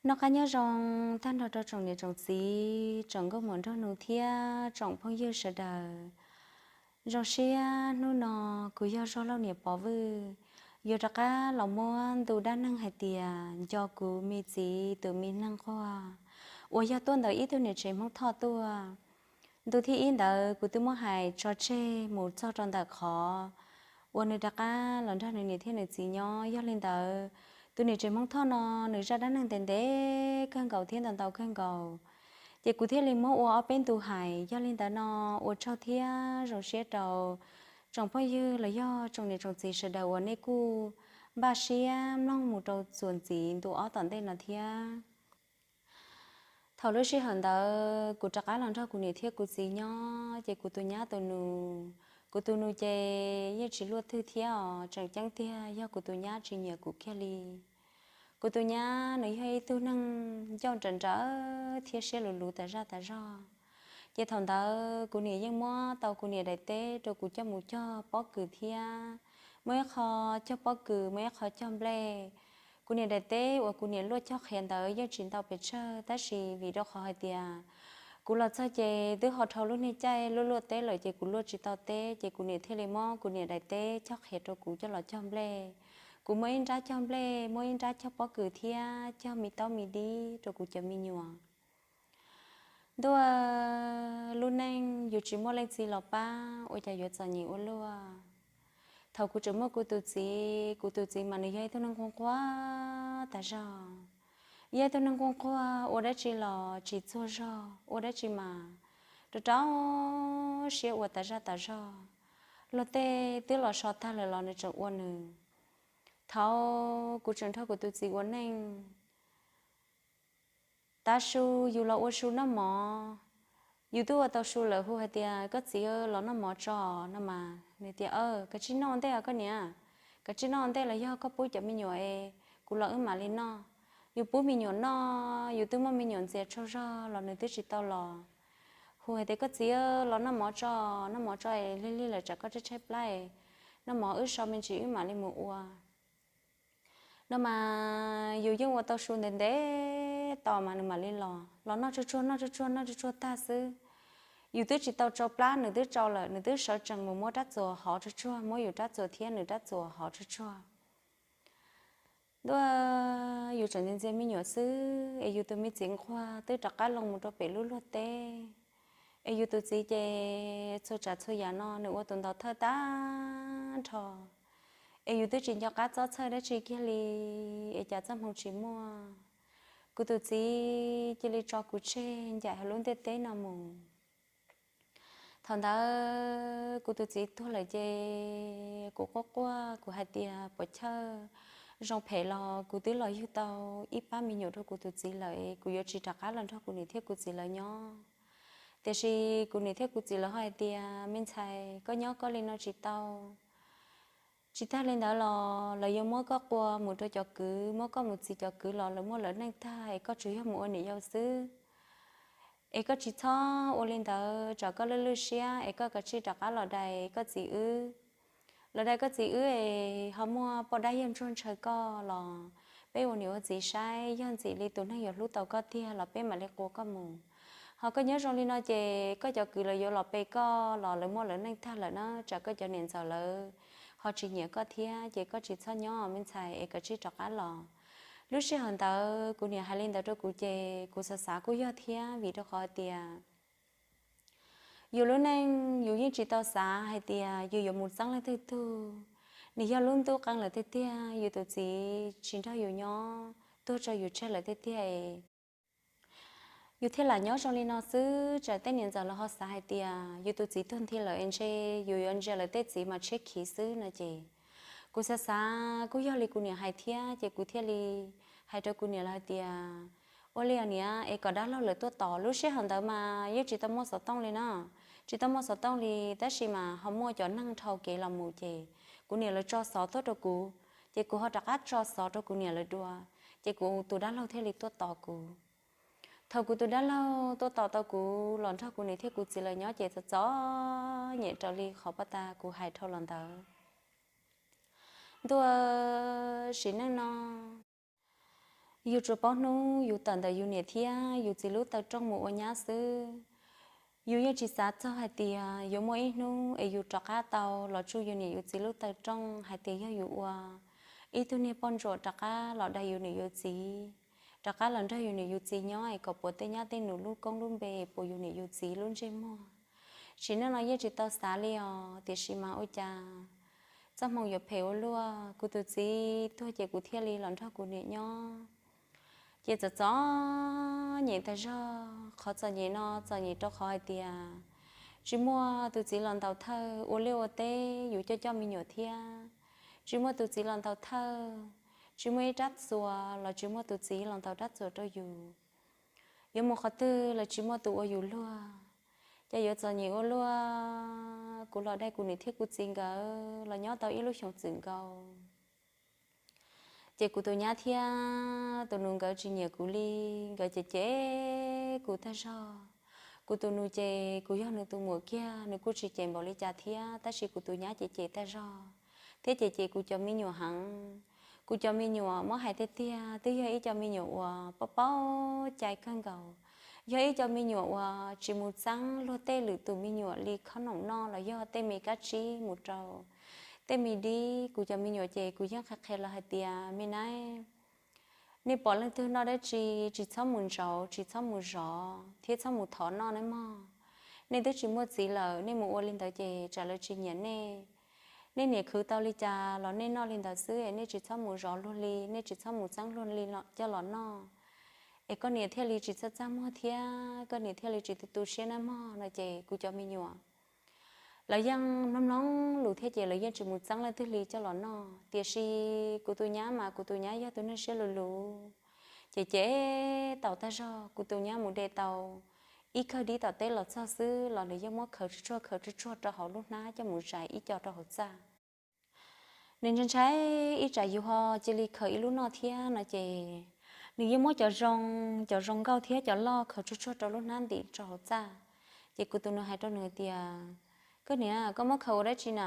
Noj qab nyob zoo tag nrho rau tsoom niam tsoom txiv, tsoom nkauj muam nraug nus thiab tsoom phooj ywg sawv daws. Zoo siab hnub no kuv yog Zog Lauj niam Pov Vwj, yuav rov qab los muab ntu dab neeg hais tias nco kuv me txiv tus me neeg nquag uas yog tuaj ntawm ib tug niam tsev Hmoob Thoj tuaj. Ntu thib ib ntawd kuv twb muab hais tso tseg mus txog rau ntawm qhov uas nws rov qab los nrog nws niam thiab nws txiv nyob. Yog li ntawd, tus niam tsev Hmoob Thoj no nws zaj dab neeg ntev ntev kawg nkaus thiab ntau ntau kawg nkaus, ces kuv thiaj li muab ua ob peb ntu hais. Yog li ntawd no, ua tsaug thiab zoo siab rau tsoom phooj ywg los yog tsoom niam tsoom txiv sawv daws uas nej kuj npaj siab mloog mus rau txuas ntxiv ntu ob tom ntej no thiab. Thaum lub sij hawm ntawd kuv rov qab los nrog kuv niam thiab kuv txiv nyob, ces kuv tus nyab tus nus, kuv tus nus ces yeej tsis luaj twg thiab os, tseem ceeb tiag yog kuv tus nyab tsis nyiam kuv kiag li. Kuv tus nyab nws yog ib tug neeg ncauj nrawm nrawm thiab siab luv luv tas zaj tas zog. Ces thaum ntawd kuv niam yeej muab tau kuv niam daim teb rau kuv coj mus cog pob kws thiab muaj ib qho cog pob kws, muaj ib qho cog nplej. Kuv niam daim teb uas kuv niam luaj cog qhiav ntawd yeej tsis ntau pes tsawg, tab sis vim rau qhov hais tias kuv los txog ces twb ho dhau lub niag caij luaj luaj teb lawm, ces kuv luaj tsis tau teb, ces kuv niam thiaj li muab kuv niam daim teb cog qhiav rau kuv coj los cog nplej. Kuv muaj ib nrab cog nplej, muaj ib nrab cog pob kws thiab cog me taub me dib rau kuv cov me nyuam. Ntuj, lub neej yus tsis muaj leej txiv los pab ua cas yuav txom nyem ua luaj. Thaum kuv tseem muaj kuv tus txiv, kuv tus txiv mas nws yog ib tug neeg nquag nquag tas zog. Yog ib tug neeg nquag nquag, ua dab tsi los tsis txuag zog, ua dab tsi mas rau rau siab ua tas zaj tas zog. Luag tej twb los so tag lawm los nws tseem ua nws. Thaum kuv tseem nrog kuv tus txiv ua neej, tav su yus los ua su noj mov, yus twb ua tau su lawm, hu hais tias, koj txiv, los noj mov tso no mas nws tias, kav tsij noj ua ntej os koj niam, kav tsij noj ua ntej los yog koj pub cov me nyuam es kuv los wb mam li noj. Yus pub me nyuam noj, yus twb muaj me nyuam ntxias tsaug zog los nws twb tsis tau los. Hu hais tias, koj txiv, los noj mov tso, noj mov tso es lig lig lawm tsam koj tshaib tshaib plab, noj mov wb so me ntsis wb mam li mus ua no mas yus yeej ua tau su ntev ntev tos mas nws mam li los. Los noj tsuag tsuag, noj tsuag tsuag, noj tsuag tsuag tag xwb, yus twb tsis tau tsau plab nws twb tsau lawm, nws twb sawv tsees mus muab rab txuas hov tsuag tsuag, muab yus rab txuas thiab nws rab txuas hov tsuag tsuag. Ntuj, yus tseem ntxias ntxias me nyuam xwb es yus tus me txiv nquag twb rov qab loo mus rau pem lub luag teb. Es yus tus txiv ces txhua tsav txhua yam no nws ua tus ntaus thawj tag nrho, es yus twb tsis nco qab txob txhawj dab tsi kiag li, es cas txoj hmoo tsis muaj. Kuv tus txiv cia li tso kuv tseg ncaim hauv lub ntiaj teb no mus. Thaum ntawd kuv tus txiv tuag lawm ces kuv quaj quaj, kuv hais tias puas chawj, zoo phem los kuv twb los yug tau ib pab me nyuam rau kuv tus txiv lawm, kuv yuav tsis rov qab los nrog kuv niam thiab kuv txiv lawv nyob. Tiam sis kuv niam thiab kuv txiv lawv ho hais tias, me ntxhais, koj nyob koj li no tsis tau. Tsis tag li ntawd los lawv yuav muab koj qua mus rau cov kwv, muab koj mus txis cov kwv los lawv muaj lawv neej tag es koj tsuas yog mus ua niam yau xwb. Es koj tsis txhob ua li ntawd, tsam koj lwj lwj siab es koj kav tsij rov qab los dai koj txiv wb. Los dai koj txiv wb es ho muaj poj dab yawg ntsuag ntshaw koj los peb ua niam ua txiv saib, yog ntxim li tus neeg yuav hlub tau koj tiag los peb mam li qua koj mus. Ho koj nyob zoo li no ces koj cov kwv lawv yuav los pe koj los lawv muaj lawv neej tag lawm na, tsam koj cov niam ntxawm lawv ho tsis nyiam koj thiab, ces koj tsis txhob nyob me ntxhais es kav tsij rov qab los. Lub sij hawm ntawd kuv niam hais li ntawd rau kuv ces kuv xav xav kuj yog thiab, vim rau qhov tias yus lub neej yus yeej tsis tau xav hais tias yus yuav mus txeeb leej twg tug. Nws yog lub ntuj qee lawm tiag tiag, yus tus txiv tsis nrog yus nyob, tuag tso yus tseg lawm tiag tiag, yus thiaj lam nyob zoo li no xwb. Tsam tej niam ntxawm los ho xav hais tias yus tus txiv tuag nthi lawm es ntshe yus yuav ntsia lawv tej txiv mas tshiab khiv xwb no ces kuv xav xav kuj yog li kuv niam hais thiab, ces kuv thiaj li hais rau kuv niam lawv hais tias, ua li os niam, es kom dab laug lawv tuaj tos. Lub sij hawm ntawd mas yeej tsis tau muaj xov tooj li na, tsis tau muaj xov tooj li, tab sis mas ho muaj cov neeg dhau kev los mus ces kuv niam lawv tso xov tuaj rau kuv, ces kuv ho rov qab tso xov rau kuv niam lawv dua, ces kuv tus dab laug thiaj li tuaj tos kuv. Thaum kuv tus dab laug tuaj tos tau kuv los nrog kuv niam thiab kuv txiv lawv nyob ces txom txom nyem raws li qhov paj tas kuv hais dhau los ntawd. Ntuj, sim neej no Yus tsuas paub hnub yus tawm ntawm yus niam thiab yus txiv lub taw rooj mus ua nyab xwb. Yus yeej tsis xav txog hais tias yuav muaj ib hnub es yus rov qab tau los tsuj yus niam yus txiv lub taw rooj hais tias yog yus ua ib tug niag poj ntsuam rov qab los dag yus niam yus txiv, rov qab los nrog yus niam yus txiv nyob es kom puas tej nyab tej nus lub koob lub npe, puas yus niam yus txiv lub ntsej muag. Sim neej no yeej tsis tau xav li os, tiam sis mas ua cas txoj hmoo yuav phem ua luaj, kuv tus txiv tuag ces kuv thiaj li los nrog kuv niam nyob. Ces txom txom nyem tag zog, qhov txom nyem no txom nyem rau qhov hais tias tsis muaj tus txiv los ntaus thawj ua liaj ua teb yus coj coj me nyuam thiab. Tsis muaj tus txiv los ntaus thawj, tsis muaj ib rab txuas los tsis muaj tus txiv los ntaus rab txuas rau yus. Yuav mus qhov twg los tsis muaj tus ua yus luag. Ces yuav txom nyem ua luaj, kuv los dag kuv niam thiab kuv txiv nkawd los nyob tau ib lub xyoos txwm nkaus. Ces kuv tus nyab thiab tus nus nkawd tsis nyiam kuv li, nkawd cem cem kuv tag zog. Kuv tus nus ces kuv yog nws tus muam kiag, nws kuj tsis cem npaum li cas thiab, tab sis kuv tus nyab ces cem tag zog thiab cem cem kuv cov me nyuam heev. Kuv cov me nyuam muab hais tiag tiag twb yog ib co me nyuam uas paub paub cai kawg nkaus, yog ib co me nyuam uas tsis mus txeeb luag tej lwm tus me nyuam li khob noom noj los yog tej me kab tsib mus rau tej me dib. Kuv cov me nyuam ces kuv yeej qhia qhia lawv hais tias, me nab, nej pom leej twg noj dab tsi, tsis txhob mus ntsauv, tsis txhob mus zov thiab txhob mus thov noj nawb mog. Nej twb tsis muaj txiv lawm, nej mus ua li ntawd ces tsam lawv tsis nyiam nej. Nej niam khwv tau li cas los nej noj li ntawd xwb, nej tsis txhob mus zov luag li, nej tsis txhob mus txeeb luag li coj los noj, es koj niam thiaj li tsis txaj txaj muag thiab koj niam thiaj li tsis tu tu siab nawb mog no. Ces kuv cov me nyuam lawv yeej mloog mloog lus thiab ces lawv yeej tsis mus txeeb leej twg li coj los noj. Tiam sis kuv tus nyab mas kuv tus nyab yog tus neeg siab luv luv, ces cem tau tag zog. Kuv tus nyab mus de tau ib kawg dib tom teb los txog xwb los nws yeej muab khaws tsuag tsuag khaws tsuag tsuag rau hauv lub hnab coj mus zais ib co rau hauv txaj. Nws ntshai ntshai ib tsam yus ho cia li khaws ib lub noj thiab no ces nws yeej muab cov zoo, cov zoo nkauj thiab cov loj khaws tsuag tsuag rau lub hnab ntim rau hauv txaj. Ces kuv tus nus hais rau nws tias, koj niam, koj muab khaws ua dab tsi na?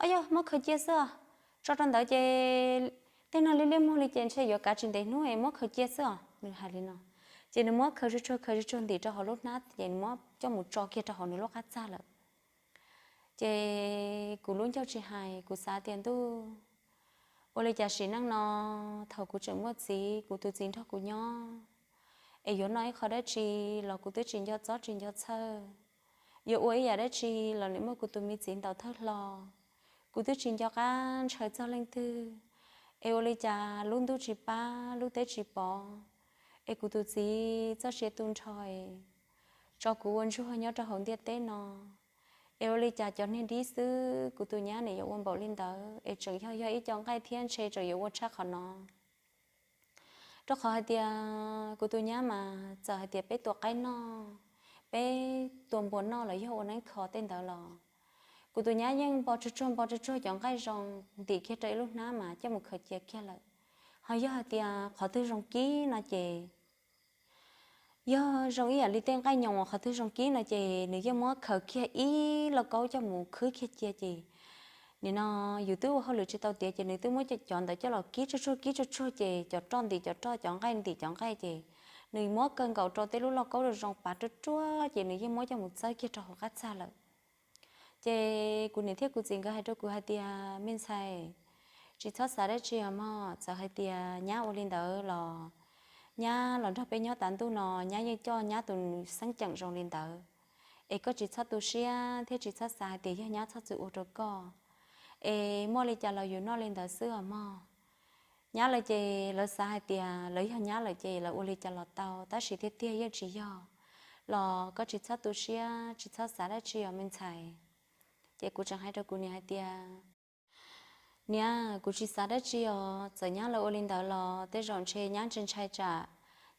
Ob, yog muab khaws cia xwb os, tso rau ntawd ces tej neeg liab liab muag li ces ntshe yuav kav tsis ntev hnub es muab khaws cia xwb os, nws hais li no. Ces nws muab khaws tsuag tsuag khaws tsuag tsuag ntim rau hauv lub hnab ces nws muab coj mus tso kiag rau hauv nws lub qab txaj lawm. Ces kuv lub ncauj tsis hais, kuv xav tias ntuj, ua li cas sim neej no thaum kuv tseem muaj txiv, kuv tus txiv nrog kuv nyob, es yuav noj ib qho dab tsi los kuv twb tsis nco txob tsis nco txhawj, yuav ua ib yam dab tsi los nws muab kuv tus me txiv ntaus thawj hlo, kuv twb tsis nco qab ntshaw txog leej twg, es ua li cas lub ntuj tsis pab lub teb tsis pov, es kuv tus txiv txoj sia tu nrho es tso kuv ua ntsuag nyob rau hauv ntiaj teb no, es ua li cas cov niag dib xwb kuv tus nyab nim yuav ua npaum li ntawd es tseem yog yog ib co nqaij thiab ntshe tseem yuav ua tshaj qhov no. Rau qhov hais tias kuv tus nyab mas txawm hais tias peb tua qaib noj, peb tua npua noj los yog ua neeb kho tej ntawd los kuv tus nyab yeej npo tsuag tsuag npo tsuag tsuag cov nqaij zoo ntim kiag rau ib lub hnab mas coj mus khaws cia kiag lawm. Ho yog hais tias qhov twg zoo kib no ces yog zoo ib yam li tej nqaij nyoos uas qhov twg zoo kib no ces nws yeej muab khaws kiag ib lauj kaub coj mus khwb kiag cia ces nim no yus twb ua hauj lwm tsis tau tiav ces nws twb muab cov ntawd coj los kib tsuag tsuag kib tsuag tsuag ces cov roj ntim cov roj, cov nqaij ntim cov nqaij ces nws muab kawg nkaus rau tej lub lauj kaub zoo pav ruaj ruaj ces nws yeej muab coj mus txawb kiag rau hauv qab txaj lawm. Ces kuv niam thiab kuv txiv nkawd hais rau kuv hais tias, me ntxhais, tsis txhob xav dab tsi os mog, txawm hais tias nyab ua li ntawd los nyab los nrog peb nyob tas ntuj no nyab yeej coj nyab tus xeeb ceem zoo li ntawd, es koj tsis txhob tu siab thiab tsis txhob xav hais tias yog nyab txhob txwm ua rau koj, es muaj li cas los yus noj li ntawd xwb os mog. Nyab lawv ces lawv xav hais tias lawv yog nyab lawm ces lawv ua li cas los tau, tab sis tiag tiag yeej tsis yog. Los koj tsis txhob tu siab tsis txhob xav dab tsi os me ntxhais. Ces kuv tseem hais rau kuv niam hais tias, niam, kuv tsis xav dab tsi os, txawm nyab lawv ua li ntawd los tej zaum ntshe nyab ntshai ntshai tsam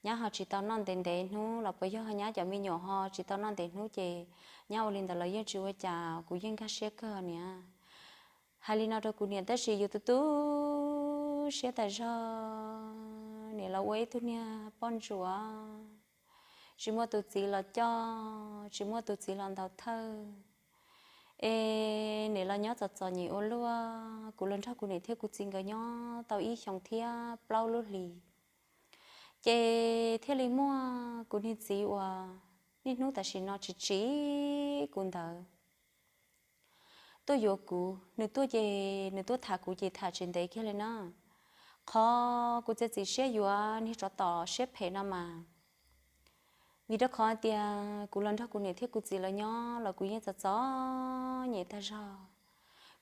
nyab ho tsis tau noj ntev ntev hnub los puas yog nyab cov me nyuam ho tsis tau noj ntev hnub ces nyab ua li ntawd los yeej tsis ua cas, kuv yeej nkag siab kawg niam. Hais li no rau kuv niam tab sis yus tu tu siab tas zog, niam los ua ib tug niag poj ntsuam tsis muaj tus txiv los coj, tsis muaj tus txiv los ntaus thawj, es niam los nyob txom txom nyem ua luaj. Kuv los nrog kuv niam thiab kuv txiv nkawd nyob tau ib xyoos thiab plaub lub hlis. Ces thiaj li muaj kuv niag txiv uas niaj hnub tam sim no tsis tsim kuv ntawd tuaj yuav kuv. Nws tuaj ces nws tuaj tham kuv ces tham tsis ntev kiag li na. Qhov kuv txiav txim siab yuav niag tsov tom siab phem no mas vim rau qhov tias kuv los nrog kuv niam thiab kuv txiv lawv nyob los kuv yeej txom txom nyem tag zog.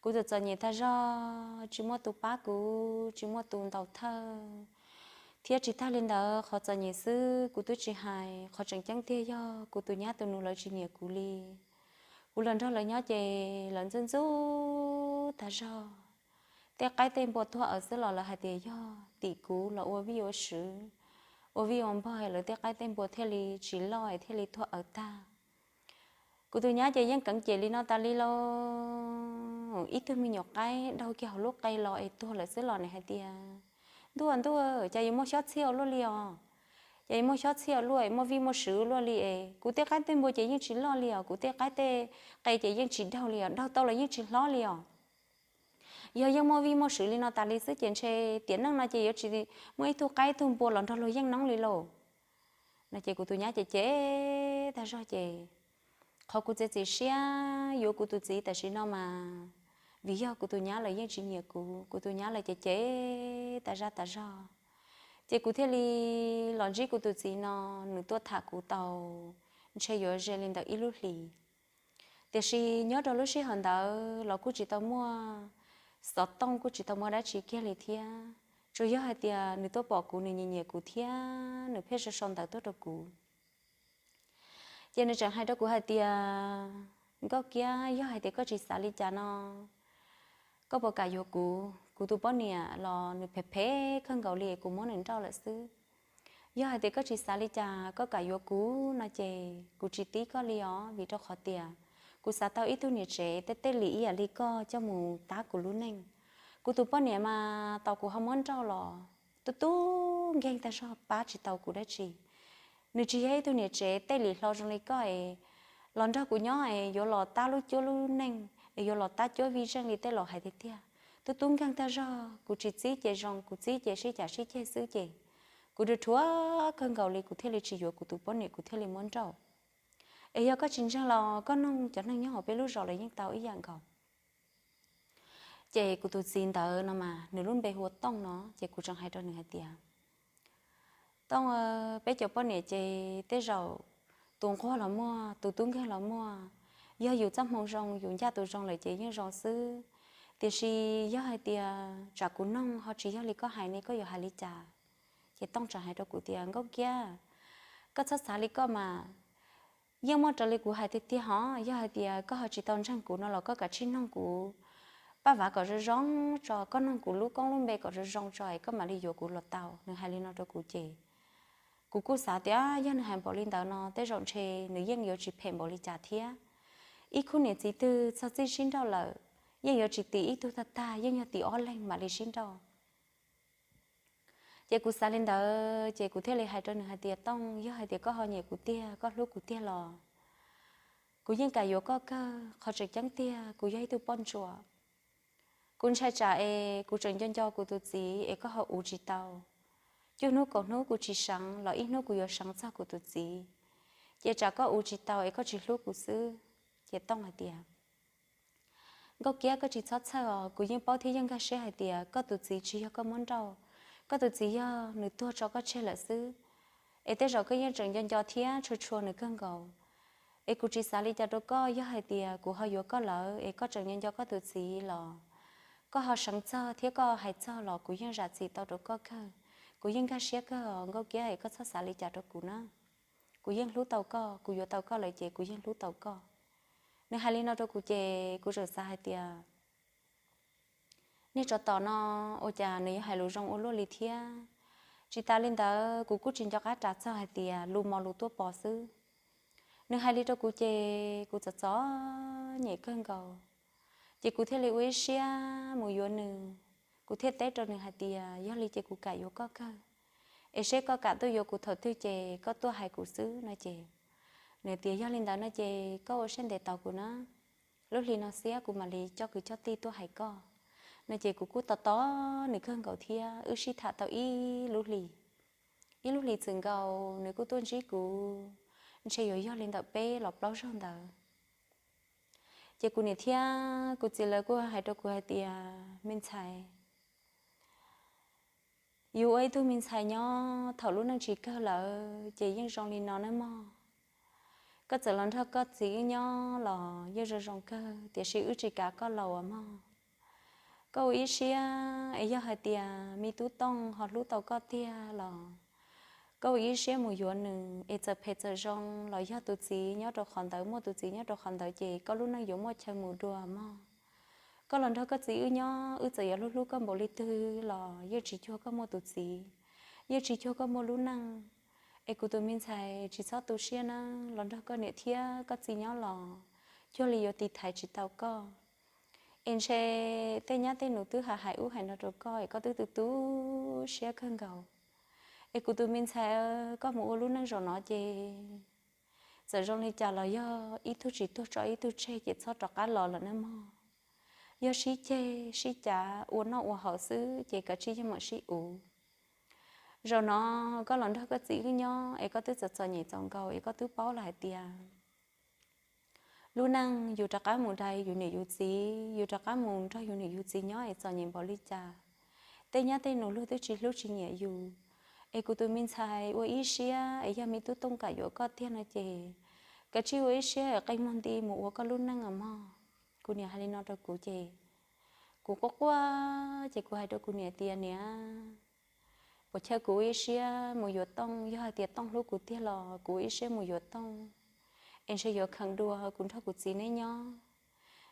Kuv txom txom nyem tag zog, tsis muaj tus pab kuv, tsis muaj tus ntaus thawj, thiab tsis tag li ntawd qhov txom nyem xwb kuv twb tsis hais, qhov tseem ceeb tiag yog kuv tus nyab tus nus lawv tsis nyiam kuv li. Kuv los nrog lawv nyob ces lawv ntxub ntxub tag zog. Tej qaib tej npua tuag awv xwb los lawv hais tias yog tim kuv los ua vij ua sw, ua vij ua npog lawv tej qaib tej npua thiaj li tsis loj thiaj li tuag awv tag. Kuv tus nyab ces yeej keev cem li no tas li lauj. Ib tug me nyuam qaib daug kiag hauv lub qe los es tuag lawm xwb los nws hais tias, ntuj ntuj, cas yuav muaj xyob txhiaj ua luaj li os, cas yuav muaj xyob txhiaj ua luaj es muaj vij muaj sw ua luaj li es kuv tej qaib tej npua ces yeej tsis loj li os, kuv tej qaib tej qe ces yeej tsis daug li os, daug tau los yeej tsis hlob li os. Yog yeej muaj vij muaj sw li no tas li xwb ces ntshe tiam neej no ces yuav tsis muaj ib tug qaib ib tug npua los nrog luag yeej noob li lauj. No ces kuv tus nyab ces cem tag zog ces qhov kuv txiav txim siab yuav kuv tus txiv tam sim no mas vim yog kuv tus nyab lawv yeej tsis nyiam kuv, kuv tus nyab lawv ces cem tas zaj tas zog. Ces kuv thiaj li los ntsib kuv tus txiv no, nws tuaj tham kuv tau ntshe yuav ze li ntawm ib lub hlis. Tiam sis nyob rau lub sij hawm ntawd los kuj tsis tau muaj xov tooj, kuj tsis tau muaj dab tsi kiag li thiab. Tsuas yog hais tias nws tuaj pom kuv, nws nyiam nyiam kuv thiab nws pheej sau sau ntawv tuaj rau kuv. Ces nws tseem hais rau kuv hais tias, Nkauj Kiab, yog hais tias koj tsis xav li cas no, koj puas kam yuav kuv? Kuv tus poj niam los nws phem phem kawg nkaus li, kuv muab nws nrauj lawm xwb. Yog hais tias koj tsis xav li cas, koj kam yuav kuv no ces kuv tsis tib koj li os, vim rau qhov tias kuv xav tau ib tug niam tsev tej tej li ib yam li koj coj mus tab kuv lub neej. Kuv tus poj niam mas tau kuv ho muab nrauj los tub tub nkeeg tag zog, pab tsis tau kuv dab tsi. Nws tsis yog ib tug niam tsev tej li hlo zoo li koj es los nrog kuv nyob es yuav los tab lub cuab lub neej es yuav los tab cuab vij zeej li tej laus hais tiag tiag. Tub tub nkeeg tag zog, kuv tsis txib ces zoo, kuv txib ces sib cav sib ceg xwb ces kuv rhuav rhuav kawg nkaus li, kuv thiaj li tsis yuav kuv tus poj niam, kuv thiaj li muab nrauj. Es yog koj tsis ntseeg los koj noog cov neeg nyob hauv peb lub zos los yeej tau ib yam nkaus. Ces kuv tus txiv ntawd no mas nws lub npe hu ua Tooj no, ces kuv tseem hais rau nws hais tias, Tooj, peb cov poj niam ces tej zaum tus nquag los muaj, tus tub nkeeg los muaj. Yog yus txoj hmoo zoo, yus ncaj tus zoo lawm ces yeej zoo xwb. Tiam sis yog hais tias tsam kuv noog ho tsis yog li koj hais ne, koj yuav hais li cas? Ces Tooj tseem hais rau kuv tias, Nkauj Kiab, koj txhob xav li koj mas, yeej muaj raws li kuv hais tiag tiag hos. Yog hais tias koj ho tsis tau ntseeg kuv no los koj kav tsij noog kuv paj vav kom zoo zoo tso, koj noog kuv lub koob lub npe kom zoo zoo tso es koj mam li yuav kuv los tau. Nws hais li no rau kuv ces kuv kuj xav tias yog nws hais npaum li ntawd no tej zaum ntshe nws yeej yuav tsis phem npaum li cas thiab. Ib khub niam txiv twg txog txij sib nrauj lawm, yeej yuav tsis tim ib tug tag tag, yeej yog tim ob leeg mam li sib nrauj. Ces kuv xav li ntawd ces kuv thiaj li hais rau nws hais tias, Tooj, yog hais tias koj ho nyiam kuv tiag, koj hlub kuv tiag los kuv yeej kam yuav koj kawg. Qhov tseem ceeb tiag kuv yog ib tug poj ntsuam, kuv ntshai tsam es kuv tseem nco nco kuv tus txiv es koj ho uv tsis tau. Cuaj hnub kaum hnub kuv tsis seev los ib hnub kuv yuav seev txog kuv tus txiv. Ces tsam koj uv tsis tau es koj tsis hlub kuv xwb. Ces Tooj hais tias, Nkauj Kiab, koj tsis txhob txhawj os, kuv yeej paub thiab yeej nkag siab hais tias koj tus txiv tsis yog koj muab nrauj, koj tus txiv yog nws tuag tso koj tseg lawm xwb. Es tej zaum koj yeej tseem nco nco thiab tshua tshua nws kawg nkaus. Es kuv tsis xav li cas rau koj, yog hais tias kuv ho yuav koj lawm es koj tseem nco nco koj tus txiv los koj ho seev txog thiab koj hais txog los kuv yeej zam txim tau rau koj kawg. Kuv yeej nkag siab kawg os Nkauj Kiab, es koj txhob xav li cas rau kuv na. Kuv yeej hlub tau koj, kuv yuav tau koj lawm ces kuv yeej hlub tau koj. Nws hais li no rau kuv ces kuv tseem xav hais tias, niag tsov tom no ua cas nws yuav hais lus zoo ua luaj li thiab. Tsis tas li ntawd kuv kuj tsis nco qab ras txog hais tias lus mos lus tuaj pov xwb. Nws hais li rau kuv ces kuv txom txom nyem kawg nkaus. Ces kuv thiaj li ua ib siab mus yuav nws. Kuv thiaj teb rau nws hais tias, yog li ces kuv kam yuav koj kawg, es seb koj kam tuaj yuav kuv thaum twg ces koj tuaj hais kuv xwb no ces, nws tias yog li ntawd no ces koj ua siab ntev tos kuv na, lub hli no xiab kuv mam li coj kwv coj tij tuaj hais koj no ces kuv kuj tos tos nws kawg nkaus thiab wb sib tham tau ib lub hlis. ib lub hlis txwm nkaus nws kuj tuaj ntsib kuv, ntshe yuav yog li ntawm peb los plaub zaug ntawd. Ces kuv niam thiab kuv txiv lawv kuj hais rau kuv hais tias, me ntxhais, yus ua ib tug me ntxhais nyob thaum lub neej tsis kawg lawm ces yeej zoo li no nawb mog. Koj txawm los nrog koj txiv wb nyob los yeej zoo zoo kawg, tiam sis wb tsis kav koj laus as mog. Koj ua ib siab es yog hais tias me tub Tooj ho hlub tau koj tiag los koj ua ib siab mus yuav nws es txawm phem txawm zoo los yog tus txiv nyob rau qhov ntawd, muaj tus txiv nyob rau qhov ntawd ces koj lub neej yuav muaj chaw mus dua mog. Koj los nrog koj txiv wb nyob, wb txawm yuav hlub hlub koj npaum li twg los yeej tsis cuag koj muaj tus txiv, yeej tsis cuag koj muaj lub neej. Es kuv tus me ntxhais tsis txhob tu siab na, los nrog koj niam thiab koj txiv nyob los cuag li yuav tiv thaiv tsis tau koj. Es ntshe tej nyab tej nus twb hais hais ub hais no rau koj es koj twb tu tu siab kawg nkaus. Es kuv tus me ntxhais, koj mus ua lub neej zaum no ces txawm zoo li cas los yog ib tug tsis tuag tso ib tug tseg ces txhob rov qab los lawm nawb mog. Yog sib ceg sib cav ua noj ua haus xwb ces kav tsij yeej mam sib uv. Zaum no koj los nrog koj txiv wb nyob es koj twb txom txom nyem txaus nkaus es koj twb paub lawm hais tias lub neej yus rov qab mus dai yus niam yus txiv, yus rov qab mus nrog yus niam yus txiv nyob es txom nyem npaum li cas. Tej nyab tej nus luag twb tsis hlub tsis nyiam yus. Es kuv tus me ntxhais, ua ib siab es yog me tub Tooj kam yuav koj tiag no ces kav tsij ua ib siab es qi muag nti mus ua koj lub neej os mog. Kuv niam hais li no rau kuv ces kuv quaj quaj ces kuv hais rau kuv niam tias, niam, puas chawj kuv ua ib siab mus yuav Tooj, yog hais tias Tooj hlub kuv tiag los kuv ua ib siab mus yuav Tooj es ntshe yuav kheev dua kuv nrog kuv txiv neb nyob.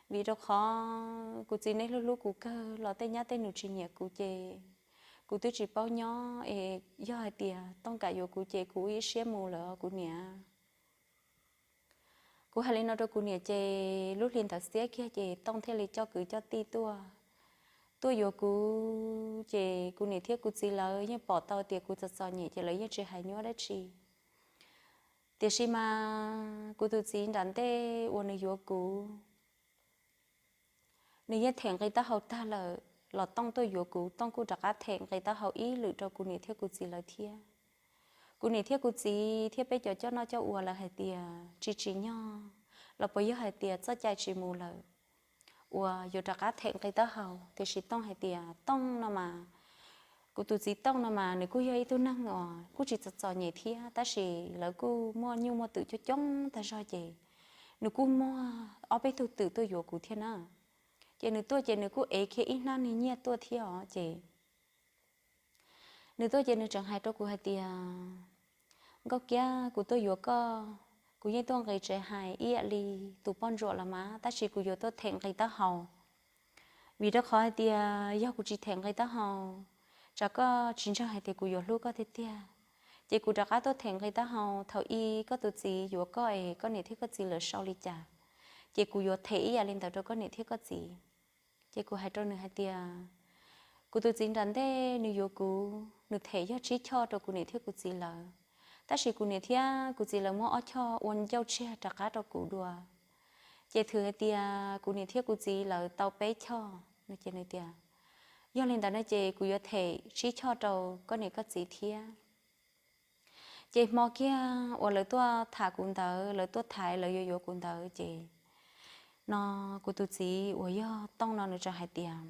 Vim rau qhov kuv txiv neb hlub hlub kuv kawg los tej nyab tej nus tsis nyiam kuv ces kuv twb tsis paub nyob es yog hais tias Tooj kam yuav kuv ces kuv ua ib siab mus lawm kuv niam. Kuv hais li no rau kuv niam ces lub hli ntawd xiab kiag ces Tooj thiaj li coj kwv coj tij tuaj, tuaj yuav kuv ces kuv niam thiab kuv txiv lawv yeej pom tau tias kuv txom txom nyem ces lawv yeej tsis hais nyuaj dab tsi. Tiam sis mas kuv tus txiv nram ntej uas nws yuav kuv, nws yeej them nqi taub hau tag lawm los Tooj tuaj yuav kuv, Tooj kuj rov qab them nqi taub hau ib lwm rau kuv niam thiab kuv txiv lawv thiab. Kuv niam thiab kuv txiv thiab peb cov coj noj coj ua lawv hais tias tsis tsim nyog los puas yog hais tias txoj cai tsis mus lawm uas yuav rov qab them nqi taub hau. Tiam sis Tooj hais tias Tooj no mas, kuv tus txiv Tooj no mas nws kuj yog ib tug neeg uas kuj tsis txom txom nyem thiab tab sis lawv kuj muaj nyuj muaj twm coob coob tag zog ces nws kuj muaj ob peb tug twm tuaj yuav kuv thiab na. Ces nws tuaj ces nws kuj ev kiag ib hnab niag nyiaj tuaj thiab os ces nws tuaj ces nws tseem hais rau kuv hais tias, Nkauj Kiab, kuv tuaj yuav koj, kuv yeej tuaj nqis tsev hais ib yam li tus poj ntsuam los mas tab sis kuv yuav tuaj them nqi taub hau. Vim rau qhov hais tias yog kuv tsis them nqi taub hau, tsam koj tsis ntseeg hais tias kuv yuav hlub koj tiag tiag. Ces kuv rov qab tuaj them nqi taub hau, thaum ub koj tus txiv yuav koj es koj niam thiab koj txiv lawv sau li cas, ces kuv yuav them ib yam li ntawd rau koj niam thiab koj txiv. Ces kuv hais rau nws hais tias, kuv tus txiv nram ntej nws yuav kuv, nws them yog tsib choj rau kuv niam thiab kuv txiv lawv, tab sis kuv niam thiab kuv txiv lawv muab ob choj ua ncauj tsiag rov qab rau kuv dua. Ces thwm hais tias kuv niam thiab kuv txiv lawv tau peb choj no ces nws tias, yog li ntawd no ces kuv yuav them tsib choj rau koj niam koj txiv thiab. Ces hmo kiag uas lawv tuaj tham kuv ntawd, lawv tuaj thaiv lawv yuav yuav kuv ntawd ces no kuv tus txiv uas yog Tooj no nws tseem hais tias,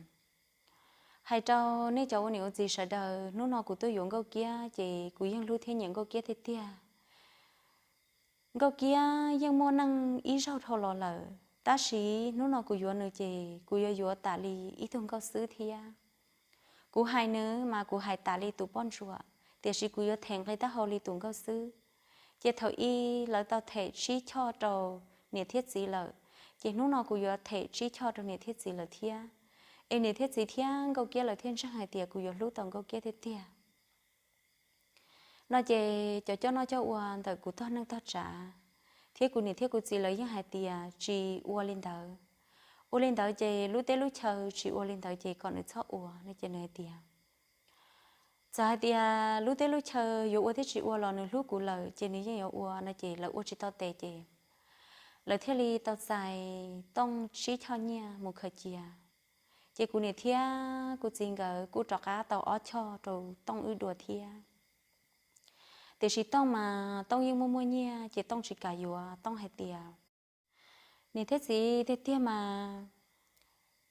hais rau nej cov ua niam ua txiv sawv daws, hnub no kuv tuaj yuav Nkauj Kiab ces kuv yeej hlub thiab nyiam Nkauj Kiab tiag tiag. Nkauj Kiab yeej muaj neej ib zaug dhau los lawm, tab sis hnub no kuv yuav nws ces kuv yuav yuav tas li ib tug nkauj xwb thiab. Kuv hais nws mas kuv hais tas li tus poj ntsuam, tiam sis kuv yuav them nqi taub hau li tus nkauj xwb. Ces thaum ub lawv tau them tsib choj rau niam thiab txiv lawm, ces hnub no kuv yuav them tsib choj rau niam thiab txiv lawm thiab, es niam thiab txiv thiab Nkauj Kiab lawv thiaj ntseeg hais tias kuv yuav hlub tau Nkauj Kiab tiag tiag. No ces cov coj noj coj ua ntawm kuv tog neej tog tsav thiab kuv niam thiab kuv txiv lawv yeej hais tias tsis ua li ntawd. Ua li ntawd ces lub teb lub chaw tsis ua li ntawd ces kom nws txhob ua no ces nws hais tias, txawm hais tias lub teb lub chaw yuav ua thiab tsis ua los nws hlub kuv lawm ces nws yeej yuav ua no ces lawv ua tsis tau tes ces lawv thiaj li tau txais Tooj tsib choj nyiaj mus khaws cia. Ces kuv niam thiab kuv txiv nkawd kuj rov qab tau ob choj rau Tooj wb dua thiab. Tiam sis Tooj mas Tooj yeej muaj muaj nyiaj ces Tooj tsis kam yuav. Tooj hais tias, niam thiab txiv, tiag tiag mas